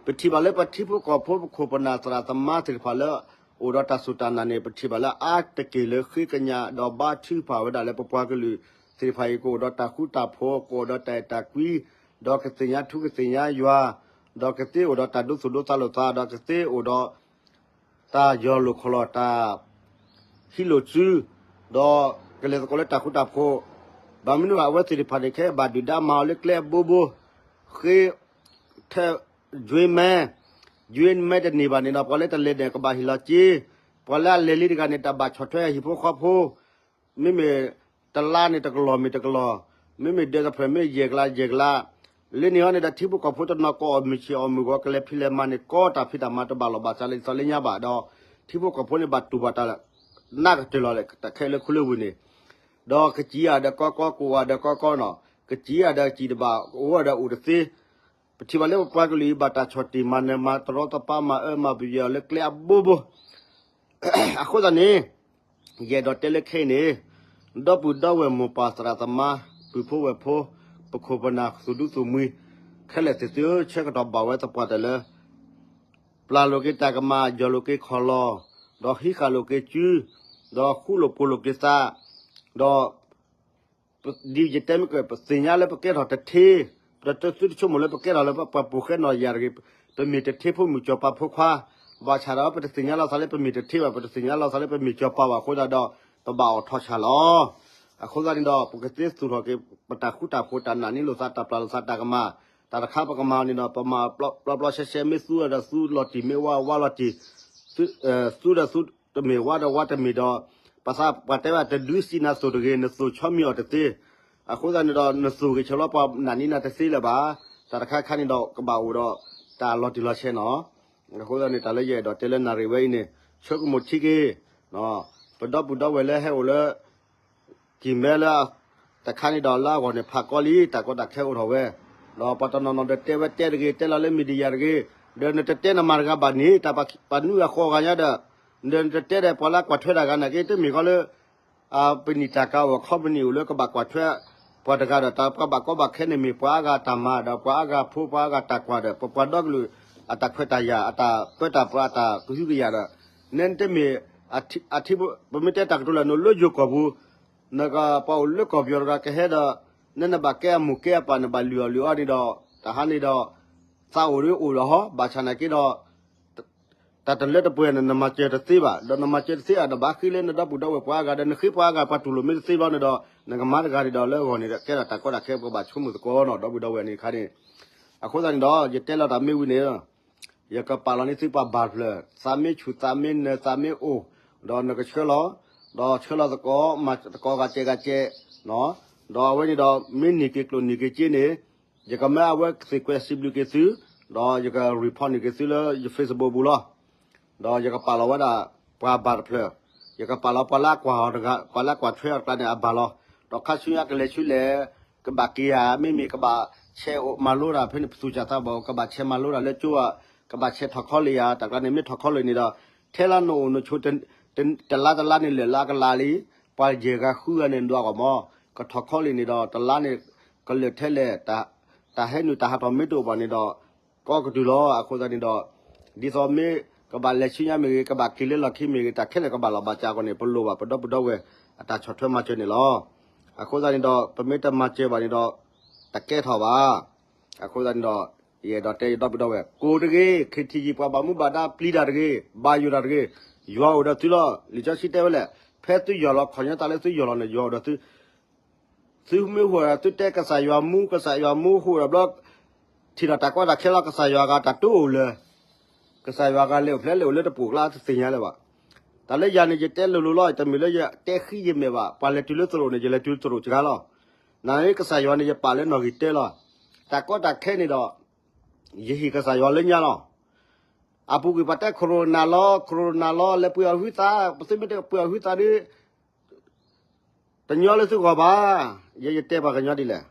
ပထံၣ်ဘၣ်လၢပထံဖိကီၢ်ဖိ ပခိၣ်ပနၢ်သရၣ်သမါသ့ၣ်တဖၣ်လၢ အိၣ်ဒီးတၢ်စူၢ်တၢ်နာ်န့ၣ် ပထံၣ်ဘၣ်လၢအါတက့ၢ်လၢဃ့ကညး ဒီးဘါထုကဖၣ်ဝဲဒၣ်လၢပပှၤကလုာ်သ့ၣ်တဖၣ်အံၤ ကအိၣ်ဒီးတၢ်ဃူတၢ်ဖိး ကအိၣ်ဒီးတၢ်အဲၣ်တၢ်ကွံ ဒီးကသ့ၣ်ညါထူကသ့ၣ်ညါယွၤ ဒီးကသ့အိၣ်ဒီးတၢ်ဒိသူၣ်ဒိသးလိာ်သး ဒီးကသ့အိၣ်ဒီး တၢ်ယီၢ်လိာ်ခီၣ်လိာ် တၢ်ဟံးလိာ်စု ဒီးကလဲၤသကိးလၢတၢ်ဃူတၢ်ဖိး, ဘၣ်မနုၤအဝဲသ့ၣ်တဖၣ်န့ၣ် ခဲဘၣ်ဒုၣ်ဒါမၤအီၤလၢကျဲအဘိဘိ, ဃ့ ထၢ ယွ့မဲ, ယွ့မဲတန့ၢ်ဘၣ်န့ၣ်ဒီး ပှၤလၢတလဲၤန့ၣ် ကဘၣ်ဟ့ၣ်လီၤစ့, ပှၤလၢအလဲၤလံတဂၤန့ၣ် တၢ်ဘၣ်ဆီၣ်ထွဲဟံၣ်ဖိဃီဖိ မ့မ့ၢ်တလါန့ၣ်တကလီၢ်မ့ၢ်တကလီၢ်, မ့မ့ၢ်ဒၢးတဖျၢၣ်မ့ၢ်ယဲၢ်ကလးယဲၢ်ကလး, လၢန့ၣ်ဟီန့ၣ်ဒီး ထံဖိကီၢ်ဖိတနီၤကအီၣ်မုၢ်ဆ့ၣ်အီၣ်မုၢ်ဂီၤ ကလဲၤဖံးလဲၤမၤန့ၣ် ကီတၢ်ဖံးတၢ်မၤတဘၣ်လီၢ်ဘၣ်စးလၢ ဒ်သိးလၢညါဘၣ်ဒီး ထံဖိကီၢ်ဖိန့ၣ်ဘၣ်တူၢ်ဘၣ်တၢ် နးကတၢၢ်လီၤ တၢ်ခဲလၢာ်ခိၣ်လၢဝ့ၢ်န့ၣ်, ဒီးကစံးအါဒီးကီကီ ကအိၣ်အါဒီးကီကီနီၤ, ကစံးအါဒီးကစံးတဘၣ် ကအိၣ်အါဒီးအိၣ်တသ့, ပထံၣ်ဘၣ်လၢပပှၤကလုာ်အံၤ ဘၣ်တၢ်ဆီၣ်တံၢ်မၤနၢၤမၤတရီတပါ မၤအၢမၤပယီၤလၢကျဲအဘိဘိ အဃိသတးန့ၣ် ယအဲၣ်ဒိးတဲလၢခဲအံၤန့ၣ်, ဒီပုၢ်ဒီဝဲၢ်မိၢ်ပၢ်သရၣ်သမါ ပုၢ်ဖိဝဲၢ်ဖိ ပခိၣ်ပနၢ်သူၣ်ဒူသူၣ်မှံၤ ခဲလၢာ်သ့ၣ်သုဧၢ, ဆၢကတီၢ်ဘၣ်ဝဲသပှၢ်တၢၢ်လၢ ပျၢ်လိာ်က့ၤတၢ်ကမၣ် ယီၢ်လိာ်က့ၤခီၣ်လီၢ်, ဒီးဟံးဃာ်လိာ်က့ၤစု, ဒီးဃူလိာ်ဖိးလိာ်က့ၤသး, ဒီး ဒ်ယတဲမ့ၢ်က ပသ့ၣ်ညါလၢပကဲထီၣ်တထ့, ပတသုတဆိကမိၣ်လၢပကဲထီၣ်လၢပှၤပိာ်ဃဲနီၢ်ယၤတဂ့ၤ, ပမ့ၢ်တထ့ဖိမုၣ်ကၠီၤပၤဖိခွါ, ဘၣ်ဆၣ်ဒီးပတသ့ၣ်ညါလီၤသးလၢပမ့ၢ်တထ့ဘၣ်, ပတသ့ၣ်ညါလီၤသးလၢပမ့ၢ်ကၠီၤပၤဘၣ်အဃိသတးဒီး ပဘၣ်အိးထီၣ်ဆၣ်လီၤ. အဃိသတးန့ၣ်ဒီး ပကသ့သူၣ်ထီၣ်က့ၤ ပတၢ်ဃူတၢ်ဖိး တၢ်နာ်န့ၢ်လိာ်သး တၢ်ပျၢ်လိာ်သး တၢ်ကမၣ်, တၢ်တခါပကမၤန့ၣ်ဒီး ပမၤပျီပျီရှဲရှဲ မ့ၢ်သူဒီးသူလီၤတံၢ် မ့ၢ်ဝါဝါလီၤတံၢ် သူဒီးသူတမ့ၢ် ဝါဒီးဝါတမ့ၢ်ဒီး ပသးပှၤတဲဘၣ် တဒုစံးနၤသိၣ်တဂ့ၤ နသိၣ်ဆီမံအီၤတသ့. အဃိသတးန့ၣ်ဒီး နသိၣ်ဂ့ၤဆၢလီၤ ပှၤနာ်န့ၢ်နၤတသ့လၢၤဘၣ်. တၢ်တခါခါန့ၣ်ဒီး ကဘၣ်အိၣ်ဒီးတၢ်လီၤတံၢ်လီၤဆဲးနီၤ. အဃိသတးန့ၣ် တၢ်လၢယအဲၣ်ဒိးတဲလၢနၣ်ရံၣ်ဝဲအံၤန့ၣ် ဆၢကမီၤထံက့ၤ ပဒီပုၢ်ဒီဝဲၢ်လၢဟဲအိၣ်လၢ ကံၢ်မဲလၢ တခါန့ၣ်ဒီးလၢအဂီၢ်န့ၣ် ဖးကီလံ တၢ်ကီတၢ်ခဲအိၣ်ထီၣ်ဝဲ, ဒီးပှၤတနီၤနီၤဒီးတဲဝဲတဲတဂ့ၤ တဲလီၤလၢ media တဂ့ၤ, ဒီးနတတဲနမၤတဂၤဘၣ်န့ၣ် တၢ်ပှၤနုာ်အဃိအဂၤညါဒီး ဒီးနတတဲဒီးပှၤလၢကွၢ်ထွဲတၢ်ဂၤနာ်က့ တမ့ၢ်ကီလၢ ပနံၣ်တၢ်ကၤအိၣ် company အိၣ်လၢကဘၣ်ကွၢ်ထွဲ ပှၤတဂၤဒီး တၢ်ပှၤဘၣ်ကီဘၣ်ခဲန့ၣ်မ့ၢ်ပှၤအါဂၤတၢ်မၤဒီး ပှၤအါဂၤဖိ ပှၤအါဂၤတၢ်ကွၢ်ဒီး ပပှၤဒီကလုာ် အတၢ်ခွဲးတၢ်ယာ် အတၢ်ပၢတၢ်ပြး အတၢ်ကဟုကယာ်ဒီး နတမ့ၢ် အထံ ပမ့ၢ်တဲတၢ်ကတိၤလၢနအိၣ်လၢယိၤကီၢ်ပူၤ, နကပှၤအိၣ်လၢကီၢ်ပယီၤတဂၤကဟဲဒီး နနဘၣ်ကဲအမိၢ်ကဲအပၢ် နဘၣ်လုၢ်အီၣ်လုၢ်အီန့ၣ်ဒီး တဟါန့ၣ်ဒီး သးအိၣ်ဒီးအိၣ်ဒီးဟီ ဘၣ်ဆၣ်နာ်က့ဒီး တၢ်တလၢတပှဲၤန့ၣ် နမၤစၢၤတသ့ဘၣ်, ဒီးနမၤစၢၤတသ့အဒီးဘၣ်ဃ့လၢနဒီပုၢ်ဒီဝဲၢ်ပှၤအါဂၤဒီး နဃ့ပှၤအါဂၤပှၤတူၢ်လိာ်မ့ၢ်တသ့ဘျီန့ၣ်ဒီး နကမၤတဂၤန့ၣ်ဒီးလၢအဂီၢ်န့ၣ်ဒီး ကဲထီၣ်တၢ်ကီတၢ်ခဲ ပကဘၣ်ဆိကမိၣ်သကိးနီၤ ဒီပုၢ်ဒီဝဲၢ်န့ၣ်ခါန့ၣ်. အဃိသတးန့ၣ်ဒီး ယတဲလီၤတၢ်မ့ၢ်ဝံၤန့ၣ် ယကပာ်လီၤန့ၢ်သုပှၤဘၣ်တဖျၢၣ် သးမ့ၢ်ဆူၣ်သးမ့ၢ်နၢၤ သးမ့ၢ်အိၣ် ဒီးနကဆှၢလီၤ, ဒီးဆှၢလီၤသကိး မၤသကိးဂၤကဲဂၤကဲ, ဒီးအဝဲန့ၣ်ဒီး မ့ၢ်နံၤက့ၤကျိၣ်နံၤက့ၤစ့န့ၣ် ယကမၢအဝဲသ့ၣ်ကွဲးစံးဘျုးက့ၤသု, ဒီးယက report န့ၢ်က့ၤသုလၢယ Facebook ပူၤလီၤ. ဒီးယကပာ်လီၤဝဲဒၣ်ပှၤဘၣ်တဖျၢၣ်, ယကပာ်လီၤပှၤလၢအကွၢ်အီၤတဂၤ ပှၤလၢအကွၢ်ထွဲအီၤတကျါန့ၣ် အဘၣ်လီၤ. ဒီးခါဆူညါကလဲၤဆူလဲၣ် ကဘၣ်က့ၤဧါ မ့မ့ၢ်ကဘၣ်ဆဲးအိၣ်မၤလိတၢ်ဖဲန့ၣ် ပသူၣ်စၢ်သးဘီၣ် ကဘၣ်ဆဲးမၤလိတၢ်လၢကၠိဧါ, ကဘၣ်ဆဲးထီၣ်ခီလ့ၣ်ဧါ, တၢ်ကျါန့ၣ် မ့ၢ်ထီၣ်ခီလ့ၣ်န့ၣ်ဒီး ထဲလၢနအိၣ်နဆိး တလါတလါန့ၣ် လၢာ်လၢအကလးလံ, ပှၤယဲၢ်ဂၤဃုဂၤန့ၣ် နဒွးအဂီၢ်မး, ကထီၣ်ခီလ့ၣ်န့ၣ်ဒီး တလါန့ၣ် ကလၢာ်ထဲလဲၣ်, တၢ်ဟဲနုာ်တၢ်ဟးထီၣ်မ့ၢ်တအိၣ်ဘၣ်န့ၣ်ဒီး ကီကတုၤလီၤ. အဃိသတးန့ၣ်ဒီး ဒ်သိးမ့ၢ်ကဘၣ်လဲၤဆူညါမ့ၢ်ဂ့ၤ ကဘၣ်က့ၤလၢလီၢ်ခံမ့ၢ်ဂ့ၤ တၢ်ခဲလၢာ်ကဘၣ်လီၤဘၣ်စးအဂီၢ်န့ၣ် ပလိၣ်ဘၣ်ပဒီပုၢ်ဒီဝဲၢ်အတၢ်ဆီၣ်ထွဲမၤစၢၤန့ၣ်လီၤ. အဃိသတးန့ၣ်ဒီး ပမ့ၢ်တမၤစၢၤဘၣ်န့ၣ်ဒီး တကဲထီၣ်ဘၣ်. အဃိသတးန့ၣ်ဒီး ယအဲၣ်ဒိးတဲယဒီပုၢ်ဒီဝဲၢ် ကိးတဂ့ၤ ခ့ထံယံၤ ပှၤဘၣ်မူဘၣ်ဒါပျံၤတၢ်တဂ့ၤ ဘၣ်ယိၣ်တၢ်တဂ့ၤ, ယွၤအိၣ်ဒီးသုလီၤ. လံာ်စီဆှံတဲဝဲလဲၣ်, ဖဲသုယီၢ်လီၤ ခီၣ်ညီတၢ်လၢသုယီၢ်လီၤန့ၣ် ယွၤအိၣ်ဒီးသု သုမ့ၢ်ဟူးဒီးသုတဲကစၢ်ယွၤမူ ကစၢ်ယွၤမူဟူးဒီးဘျီ ထံၣ်ဒီးတၢ်ကီတၢ်ခဲလီၤ ကစၢ်ယွၤဂၤတၢ်တိအိၣ်လၢ ကစၢ်ယွၤဂၤလဲၤအိၣ်ဖျဲလဲၤအိၣ်လၢတပူၤကျါတသ့ၣ်ညါလၢၤဘၣ်. တၢ်လၢယၤန့ၣ် ယတဲလိၤလိၤလီၤ တမ့ၢ်လၢယတဲဃံယမဲာ်ဘၣ် ပှၤလဲၤတုၤလၢသရိာ်န့ၣ် ယလဲၤတုၤလၢသရိာ်စှၤလီၤ. နမ့ၢ်ကစၢ်ယွၤန့ၣ် ယပာ်လၢနီၣ်ဂံၢ်တၢလီၤ. တၢ်ကီတၢ်ခဲန့ၣ်ဒီး ယဟ့ၣ်ကစၢ်ယွၤလၢညါလီၤ. အပူၤကွံာ်ပှၤတဲ corona လီၤ corona လီၤ လဲၤပှ့ၤအီၣ်ဟုသး ပသုမ့ၢ်တဲပှ့ၤအီၣ်ဟုသးဒီး တညီလၢသုဂီၢ်ဘၣ်. ယဲယတဲပှၤကညီဒ်လဲၣ်.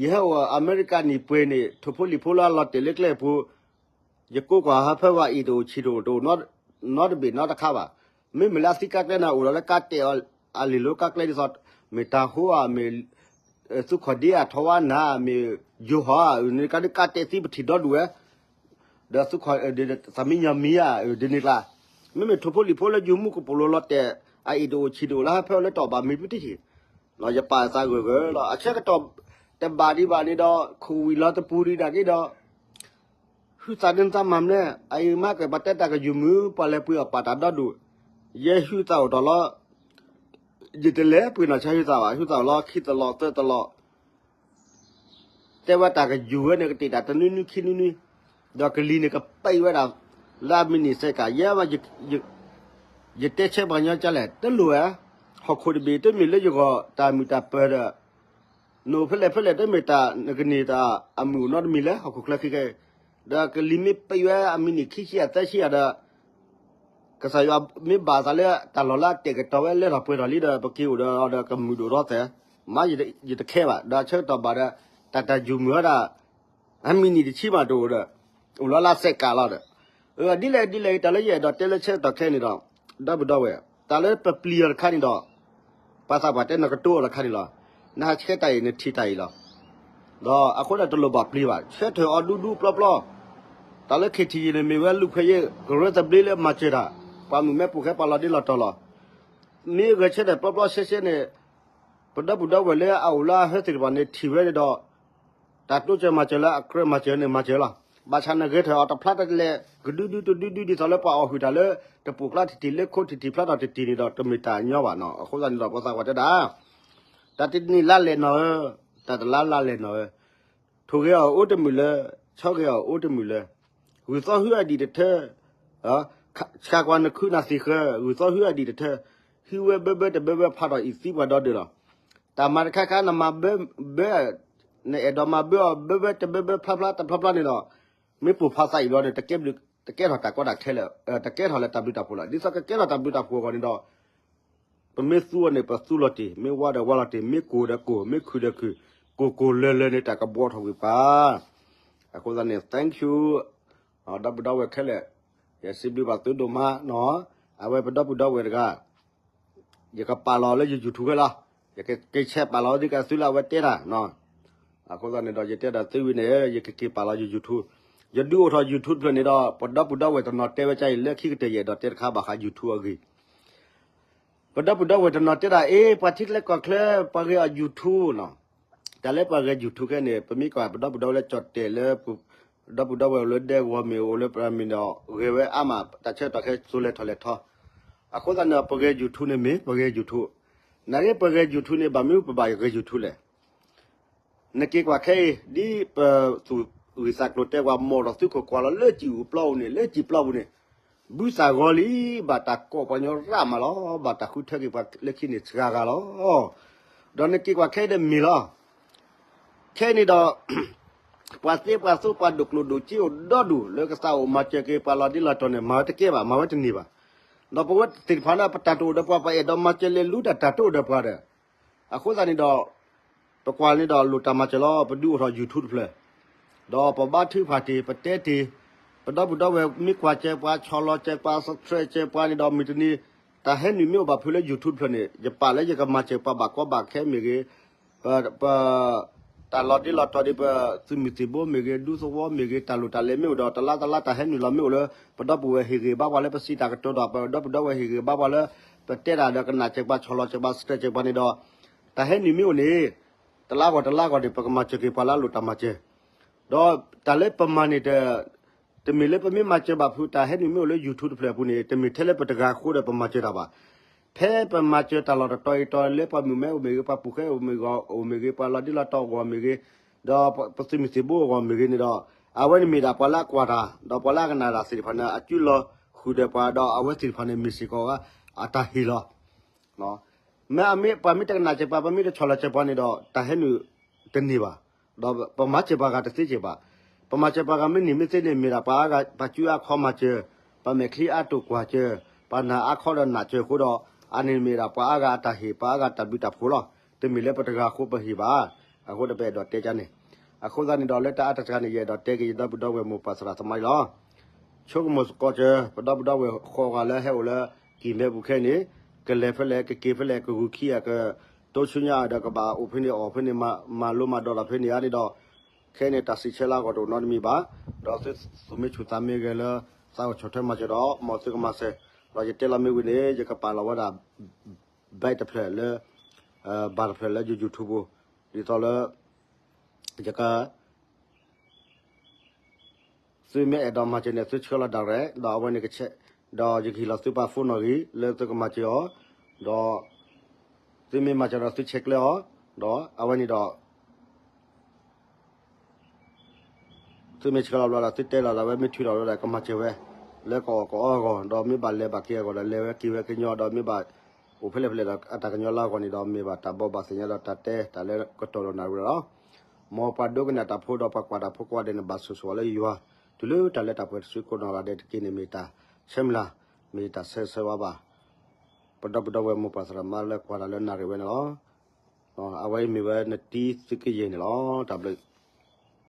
ယဟဲအိၣ်အမဲရကၤနံၣ်ပှဲၤန့ၣ် ထိၣ်ဖိလံၣ်ဖိလၢအလီၤတဲာ်လၢကျဲအပူၤ ယကိးကွၢ်ဟးဖၢဝဲအံၤတအိၣ်ဆံးတအိၣ်တအိၣ် နီတဘ့ၣ်နီတခါဘၣ်. မ့မ့ၢ်လၢအသံကါကျဲန့ၣ် အိၣ်ဒီးလၢကါတဲာ်အီၤ အလံာ်လိကါကျဲဒ်သိး မ့ၢ်တၤဟိဧါ မ့ၢ်သုးခီၣ်ဒ့ဧါ ထီဝါနၤ မ့ၢ်ယိၤဟီဧါ န့ၣ်ကါဒ်ကါတဲာ်သံပထံၣ်ဒီဒူၣ်ဝဲ ဒီးသုးခီၣ် သးမံညီမံဧါ ဒ်န့ၣ်ကျါ မ့မ့ၢ်ထိၣ်ဖိလံၣ်ဖိလၢယိၤမူကပိာ်လိၤလီၤတဲာ် အအံၤတအိၣ်ဆံးတအိၣ်လၢဟးဖၢလၢတီၢ်ဘၣ်မ့ၢ်ပတထံၣ် ယပာ်သးဂၢၢ်ဂၢၢ်လီၤ. အဆၢကတီၢ်တဘၣ်ဒံးဘၣ်န့ၣ်ဒီး ခိၣ်ဝံၣ်လီၤတပူၤဒံးဒၣ်က့ဒီး ဟုသးဒ်နသးမၤမနုၤ အအံၤမၤကပှၤတဲတၢ်ကယူၢ်မုာ် ပှၤလဲၤပှ့ၤအီၣ်ပာ်တၢ်ဒီဒူၣ် ယဲဟုသးအိၣ်ထီၣ်လီၤ ယတလဲၤပှ့ၤနီၢ်ဆါဟုသးဘၣ် ဟုသးအိၣ်လီၤ ခံသလီၤသၢသလီၤ တဲဝဲတၢ်ကယူၢ်ဝဲန့ၣ် ကတ့ၢ်တၢ်တနွံနွံခံနွံနွံ ဒီးကလံၤန့ၣ်ကပံးဝဲဒၣ် လၢအမံးနံးစဲးကး ယဲ ယတဲဆၢပှၤကညီကလဲၣ် တလိၣ်ဝဲ ဟီၣ်ခိၣ်တဘ့ၣ်တမ့ၢ်လၢယဂီၢ်တၢ်မုာ်တၢ်ပၢၤဒီး နအိၣ်ဖဲလဲၣ်ဖဲလဲၣ်တမ့ၢ်တၢ်နကန့ၢ်တၢ်အမုာ်နီတမံၤလၢဟီၣ်ခိၣ်ချၢခံခဲအံၤ ဒီးကလံၤမ့ၢ်ပံးဝဲအမံးနံးခံဆံယဲၢ်သၢဆံယဲၢ်ဒီး ကစၢ်ယွၤမ့ၢ်ဘၣ်သးလၢတၢ်လီၢ်လၢအတဲာ်ကတီၤဝဲလဲၤထီၣ်ပှဲၤထီၣ်လံဒီး ပက့ၤအိၣ်ဒီးကမုာ်ဒိၣ်ထီၣ်သဲး မ့ၢ်ယတခဲဘၣ် ဒီးဆၢကတီၢ်ဘၣ်ဒီး တၢ်တၢ်ယူၢ်မုာ်ဝဲဒၣ် အမံးနံးတဆံမးတအိၣ်ဒီး အိၣ်လီၤလၢစဲးကးလီၤဒီး ဒ်လဲၣ်ဒ်လဲၣ်တၢ်လၢယအဲၣ်ဒိးတဲလၢဆၢကတီၢ်ခဲန့ၣ်ဒီး ဒီပုၢ်ဒီဝဲၢ် တၢ်လၢပပျံၤအီၤတခါန့ၣ်ဒီး ပှၤသးပှၢ်တဲနကတိၤအီၤတခါန့ၣ်လီၤ. နဟးဆှဲတၢ်အံၤနထံၣ်တၢ်အံၤလီၤ. ဒီးအဃိဒီးတလိၣ်ဘၣ်ပျံၤဘၣ် ဆၢထၢၣ်အီၤဒူဒူပျီပျီ တၢ်လၢ ခ့ထံယံၤ န့ၣ်မ့ၢ်ဝဲလူၢ်ခွဲးယာ် ကရၢသဘျ့လၢမၤစၢၤတၢ် ပှၤမုၢ်မဲပူၤဃဲပှၤလီၤဒ့လီၤတီၤလီၤ. မ့ၢ်ဂဲၤဆၢထၢၣ်ပျီပျီရှဲရှဲန့ၣ် ပဒီပုၢ်ဒီဝဲၢ်လၢအအိၣ်လၢအဟၢသ့ၣ်တဖၣ်န့ၣ်ထံၣ်ဝဲန့ၣ်ဒီး တၢ်တိစၢၤမၤစၢၤလၢအကြၢးမၤစၢၤန့ၣ်မၤစၢၤလီၤ. ဘၣ်ဆၣ်နဂဲၤထၢၣ်အီၤတဖျါတလဲၣ် ကဒုဒုတဒုဒုဒ်သိးလၢပှၤအီၣ်ဟုၣ်တၢ်လၢ တပူၤကျါထံထံၣ် လၢခိထံထံၣ်ဖျါထီၣ်ထံထံၣ်န့ၣ်ဒီး တမ့ၢ်တၢ်ညီဘၣ်နီၤ. အဃိသတးန့ၣ်ဒီး ပှၤသးပှၢ်တဲဒၣ် တၢ်တနံၤလါလဲၣ်နီၤဧၢ, တၢ်တလါလါလဲၣ်နီၤဧၢ, ထိၣ်ဂဲၤအီၤအိၣ်တမုာ်လၢ, ဆီဂဲၤအီၤအိၣ်တမုာ်လၢ, ဂုၢ်သီဟုအဒံးတထၢ, ဆှးကွၢ်နခုနၢ်သံၣ်ဃၢၤ, ဂုၢ်သီဟုအဒံးတထၢ, ဟံးဝဲဘၢဘၢတဘၢဘၢဖးထီၣ်အံၤသံပှၤဒီဒၢးလီၤ. တၢ်မၤတခါခါနမၤဘၢ, ဘၢ, နအဲၣ်ဒိးမၤဘၢအီၤဘၢဘၢတဘၢဘၢဖျါဖျါတဖျါဖျါန့ၣ်ဒီး, မ့ၢ်ပိာ်ဖးသးအံၤဘျီန့ၣ် တကဲထီၣ်တၢ်ကီတၢ်ခဲလၢာ်, တကဲထီၣ်လၢတၢ်ဘျုးတၢ်ဖှိၣ်လီၤ. ဒ်သိးကကဲထီၣ်တၢ်ဘျုးတၢ်ဖှိၣ်အဂီၢ်န့ၣ်ဒီး ပမ့ၢ်သူအီၤန့ၣ် ပသူလီၤတံၢ်, မ့ၢ်ဝါဒီးဝါလီၤတံၢ်, မ့ၢ်ကိၢ်ဒီးကိၢ်, မ့ၢ်ခုၣ်ဒီးခုၣ်, ကိၢ်ကိၢ်လၢၤလၢၤန့ၣ် တၢ်ကဘှီထီၣ်ကွံာ်ပှၤ. အဃိသတးန့ၣ် thank you, ဒီပုၢ်ဒီဝဲၢ်ခဲလၢာ်, ယစံးဘျုးဘၣ်သုဒိၣ်မးနီၤ, အဝဲပဒီပုၢ်ဒီဝဲၢ်တဂၤ ယကပာ်လီၤလၢယ YouTube ဝဲလီၤ. ယကက့ၤဆဲးပာ်လီၤဒ်ကသုလၢအဝဲတဲတၢ်နီၤ. အဃိသတးန့ၣ်ဒီး ယတဲဒီးသုဝံၤန့ၣ် ယကက့ၤပာ်လီၤယ YouTube. ယဒုးအိၣ်ထီၣ် YouTube ဖျၢၣ်န့ၣ်ဒီး ပဒီပုၢ်ဒီဝဲၢ်တနီၤတဲဝဲကါအံၤ လၢခံကတၢၢ်ယအဲၣ်ဒိးတဲတခါဘၣ်ဃး YouTube အဂ့ၢ် ပဒီပုၢ်ဒီဝဲၢ်တနီၤတဲဒၣ် အ့ ပှၤထံချၢကီၢ်ချၢ ပှၤဂဲၤအီၤ YouTube နီၤ. တၢ်လၢပှၤဂဲၤ YouTube ခဲန့ၣ် ပမ့ၢ်ကွၢ်ပဒီပုၢ်ဒီဝဲၢ်လၢကၠီၣ်တဲာ်လၢ ပဒီပုၢ်ဒီဝဲၢ်အိၣ်လၢဒဲကဝီၤမ့ၢ်အိၣ်လၢပရၤမ့ၢ်ဒီး ဂဲၤဝဲအါမး တၢ်ဆၢကတီၢ်ခဲစိၤလဲၤထီၣ်လဲၤထီ. အဃိသတးန့ၣ် ပဂဲၤ YouTube န့ၣ်မ့ၢ် ပဂဲၤ YouTube. နာ်က့ပဂဲၤ YouTube န့ၣ် ဘၣ်မနုၤပဘၣ်ဂဲၤ YouTube လဲၣ်. နက့ၤကွၢ်ခဲအံၤ ဒ်ပသူၣ်ဂံၢ်သးကျိၤတဲကွၢ် မိၢ်ဒီးသုးခိၣ်ကွၢ်လီၤလၢစံာ်အူပျီပူၤန့ၣ် လၢစံာ်ပျီပူၤန့ၣ် ဘုသးဂီၤလံ ဘၣ်တၢ်ကိးပှၤကညီရၣ်မးလီၤ. ဘၣ်တၢ်ဃုထၢက့ၤပှၤလၢခံန့ၣ်စှၤဂၤလီၤ. ဒီးနက့ၤကွၢ်ခဲအံၤဒီးမ့ၢ်လီၤ. ခဲအံၤန့ၣ်ဒီး ပှၤသ့ပှၤသိပှၤဒိၣ်ကျိၣ်ဒိၣ်စ့အိၣ်ဒီဒူၣ် လၢကသးအိၣ်မၤစၢၤက့ၤပှၤလီၤဒ့လီၤတီၤန့ၣ် မၤဝဲတကဲဘၣ် မၤဝဲတန့ၢ်ဘၣ်. ဒီးပဝဲသ့ၣ်တဖၣ်န့ၣ် ပတၢ်တအိၣ်ဒီးပှၤ ပအဲၣ်ဒိးမၤစၢၤလဲၤလူတၢ်တၢ်တအိၣ်ဒီးပှၤဒီး အဃိသတးန့ၣ်ဒီး ပကွၢ်န့ၣ်ဒီးလိၣ်တၢ်မၤစၢၤလီၤ ပဒုးအိၣ်ထီၣ် YouTube တဖျၢၣ် ဒီးပဘါထုကဖၣ်တ့ၢ် ပတဲတ့ၢ် ပဒီပုၢ်ဒီဝဲၢ်မ့ၢ်ကွၢ်စၢၤပှၤ ဆီၣ်လီၤစၢၤပှၤ subscribe စၢၤပှၤန့ၣ်ဒီး မုၢ်တနံၤ တၢ်ဟဲနုာ်မ့ၢ်အိၣ်ဘၣ်ဖုးလၢ YouTube တဖျၢၣ်န့ၣ် ယပာ်လၢယကမၤစၢၤပှၤဘၣ်ကီဘၣ်ခဲမ့ၢ်ဂ့ၤ ပ ပ တၢ်လီၤဒ့လီၤတီၤဒီးပသုးမုၢ်သံၣ်ဘိမ့ၢ်ဂ့ၤ ဒူသဝီမ့ၢ်ဂ့ၤ တၢ်လိၣ်တၢ်လဲၤမ့ၢ်အိၣ်ဒီး တလါတလါတၢ်ဟဲနုာ်လီၤမ့ၢ်အိၣ်လၢ ပဒီပုၢ်ဝဲၢ်ဟ့ၣ်ဂ့ၤဘါပှၤလၢပစံးတၢ်ကတိၤဒီး ပဒီပုၢ်ဒီဝဲၢ်ဟ့ၣ်ဂ့ၤဘါပှၤလၢ ပတဲတၢ်ဒီးကနၣ်စၢၤပှၤ ဆီၣ်လီၤစၢၤပှၤ subscribe စၢၤပှၤန့ၣ်ဒီး တၢ်ဟဲနုာ်မ့ၢ်အိၣ်န့ၣ် တလါဂီၤတလါဂီၤန့ၣ် ပကမၤစၢၤက့ၤပှၤလၢအလိၣ်တၢ်မၤစၢၤ ဒီးတၢ်လၢပမၤန့ၣ် တမ့ၢ်လၢပမ့ၢ်မၤစၢၤဘၣ်ဖုး တၢ်ဟဲနုာ်မ့ၢ်အိၣ်လၢ YouTube တဖျၢၣ်အပူၤန့ၣ် တမ့ၢ်ထဲလၢပတဂၤအဃိဒီးပမၤစၢၤတၢ်ဘၣ်. ဖဲပမၤစၢၤတၢ်လီၢ်တတီၤအံၤတီၤလၢပှၤမုၣ်မဲအိၣ်မ့ၢ်ဂ့ၤ ပှၤပူၤဃဲအိၣ်မ့ၢ်ဂ့ၤ ပှၤလီၤဒ့လီၤတီၤအဂီၢ်မ့ၢ်ဂ့ၤ ဒီးပသုးမုၢ်သံၣ်ဘိအဂီၢ်မ့ၢ်ဂ့ၤန့ၣ်ဒီး အဝဲန့ၣ်မ့ၢ်ဒၣ်ပှၤလၢအကွၢ်တၢ် ဒီးပှၤလၢအကနၣ်တၢ်သ့ၣ်တဖၣ်န့ၣ် အစုလီၤဃုာ်ဒီးပှၤဒီးအဝဲသ့ၣ်တဖၣ်န့ၣ် မ့ၢ်စ့ၢ်ကီးအတၢ်ဟ့ၣ်လီၤ မ့ၢ်အမ့ၢ်ပှၤမ့ၢ်တကနၣ်စၢၤပှၤ ပှၤမ့ၢ်တဆီၣ်လီၤစၢၤပှၤန့ၣ်ဒီး တၢ်ဟဲနုာ်တန့ၢ်ဘၣ်. ဒီးပမၤစၢၤပှၤဂၤတသ့စ့ၢ်ဘၣ်. ပမၤစၢၤပှၤဂၤမ့ၢ်န့ၢ်မ့ၢ်သ့န့ၣ် မ့ၢ်ဒၣ်ပှၤအါဂၤ ပှၤစုအါခီမၤစၢၤ, ပှၤမဲာ်ချံအါတိာ်ကွၢ်စၢၤ, ပှၤနာ်အါခီဒီးနာ်စၢၤအဃိဒီး အန့ၣ်မ့ၢ်ဒၣ်ပှၤအါဂၤအတၢ်ဟ့ၣ် ပှၤအါဂၤတၢ်ဘျုးတၢ်ဖှိၣ်လီၤ. တမ့ၢ်လၢပတဂၤအဃိပဟ့ၣ်ဘၣ်. အဃိဒီးပအဲၣ်ဒိးတဲကန့ၣ် အဃိသတးန့ၣ်ဒီး လၢတၢ်အါတၢ်စှၤန့ၣ် ယအဲၣ်ဒိးတဲက့ၤယဒီပုၢ်ဒီဝဲၢ်မိၢ်ပၢ်သရၣ်သမါအံၤလီၤ. ဆိကမိၣ်သကိးစၢၤ ပဒီပုၢ်ဒီဝဲၢ်ဃိးဂၤလၢဟဲအိၣ်လၢ ကံၢ်မဲပူၤခဲအံၤန့ၣ် ကလဲၤဖဲလဲၣ် ကက့ၤဖဲလဲၣ် ကဂုာ်ခံဂၤ ကတိၤဆူညါဒီး ကဘၣ်အိၣ်ဖဲန့ၣ်အီၣ်ဖဲန့ၣ် မၤလိမၤဒိးတၢ်ဖဲန့ၣ်ဧါန့ၣ်ဒီး ခဲအံၤန့ၣ် တၢ်စံးဆၢလၢအဂီၢ်တအိၣ်နီတမံၤဘၣ်. ဒီးသုသူၣ်မ့ၢ်ဆူၣ်သးမ့ၢ်ဂဲၤလၢ သးအိၣ်ဆီၣ်ထွဲမၤစၢၤဒီး မ်သုကမၤစၢၤ, ဒီးယတဲလီၤမ့ၢ်ဝံၤန့ၣ် ယကပာ်လီၤဝဲဒၣ် ဘဲးတဖျၢၣ်လၢ ဘၣ်တဖျၢၣ်လၢယ YouTube ပူၤ ဒ်သိးလၢ ယက သုမ့ၢ်အဲၣ်ဒိးမၤစၢၤန့ၣ် သုဆှၢလီၤ direct ဒီးအဝဲန့ၣ်ကဆဲး ဒီးယကဟ့ၣ်လီၤသုပာ် phone နီၣ်ဂံၢ် လၢသုကမၤစၢၤအီၤ, ဒီး သုမ့ၢ်မၤစၢၤဒီးသုဆဲးကျၢအီၤ, ဒီးအဝဲန့ၣ်ဒီး သုမ့ၢ်ဆှၢလီၤဘျီဒီး သုတဲလီၤလၢဝဲမ့ၢ်ထုးထီၣ်လီၤဒီး ကမၤစၢၤဝဲ လၢကအီၣ်ကအီအဂီၢ်, ဒီးမ့ၢ်ဘၣ်လဲၤဘၣ်က့ၤအဂီၢ်ဒီး လဲၤဝဲက့ၤဝဲကညီ, ဒီးမ့ၢ်ဘၣ်အိၣ်ဖဲလဲၣ်ဖဲလဲၣ်ဒီး အတၢ်ကညီလၢအဂီၢ်န့ၣ်ဒီး မ့ၢ်ဘၣ်တၢ်ဘိးဘၣ်သ့ၣ်ညါဒီးတၢ်တဲတၢ်လၢကတီၢ်လိာ်နၣ်ရံၣ်လီၤ. မ်ပှၤဒိကနၣ်တၢ်ဖိဒီးပှၤကွၢ်တၢ်ဖိကိးဂၤဒဲးန့ၣ် ဘၣ်ဆိၣ်ဂ့ၤလၢယွၤ တုၤလၢတၢ်လၢတၢ်ပှဲၤတစုကိးနီၢ်ဂၤဒဲးတက့ၢ်န့ၣ် မ့ၢ်တၢ်ဆၢမုၢ်လၢ်, မ့ၢ်တၢ်ဆၢဂ့ၤဆၢဝါဘၣ် ပဒီပုၢ်ဒီဝဲၢ်မိၢ်ပၢ်သရၣ်သမါလၢကွၢ်တၢ်လၢနၣ်ရံၣ်ဝဲန့ၣ်လီၤ. အဝဲအံၤမ့ၢ်ဝဲနတံၤသုကယဲၢ်န့ၣ်လီၤ. တၢ်ဘျုး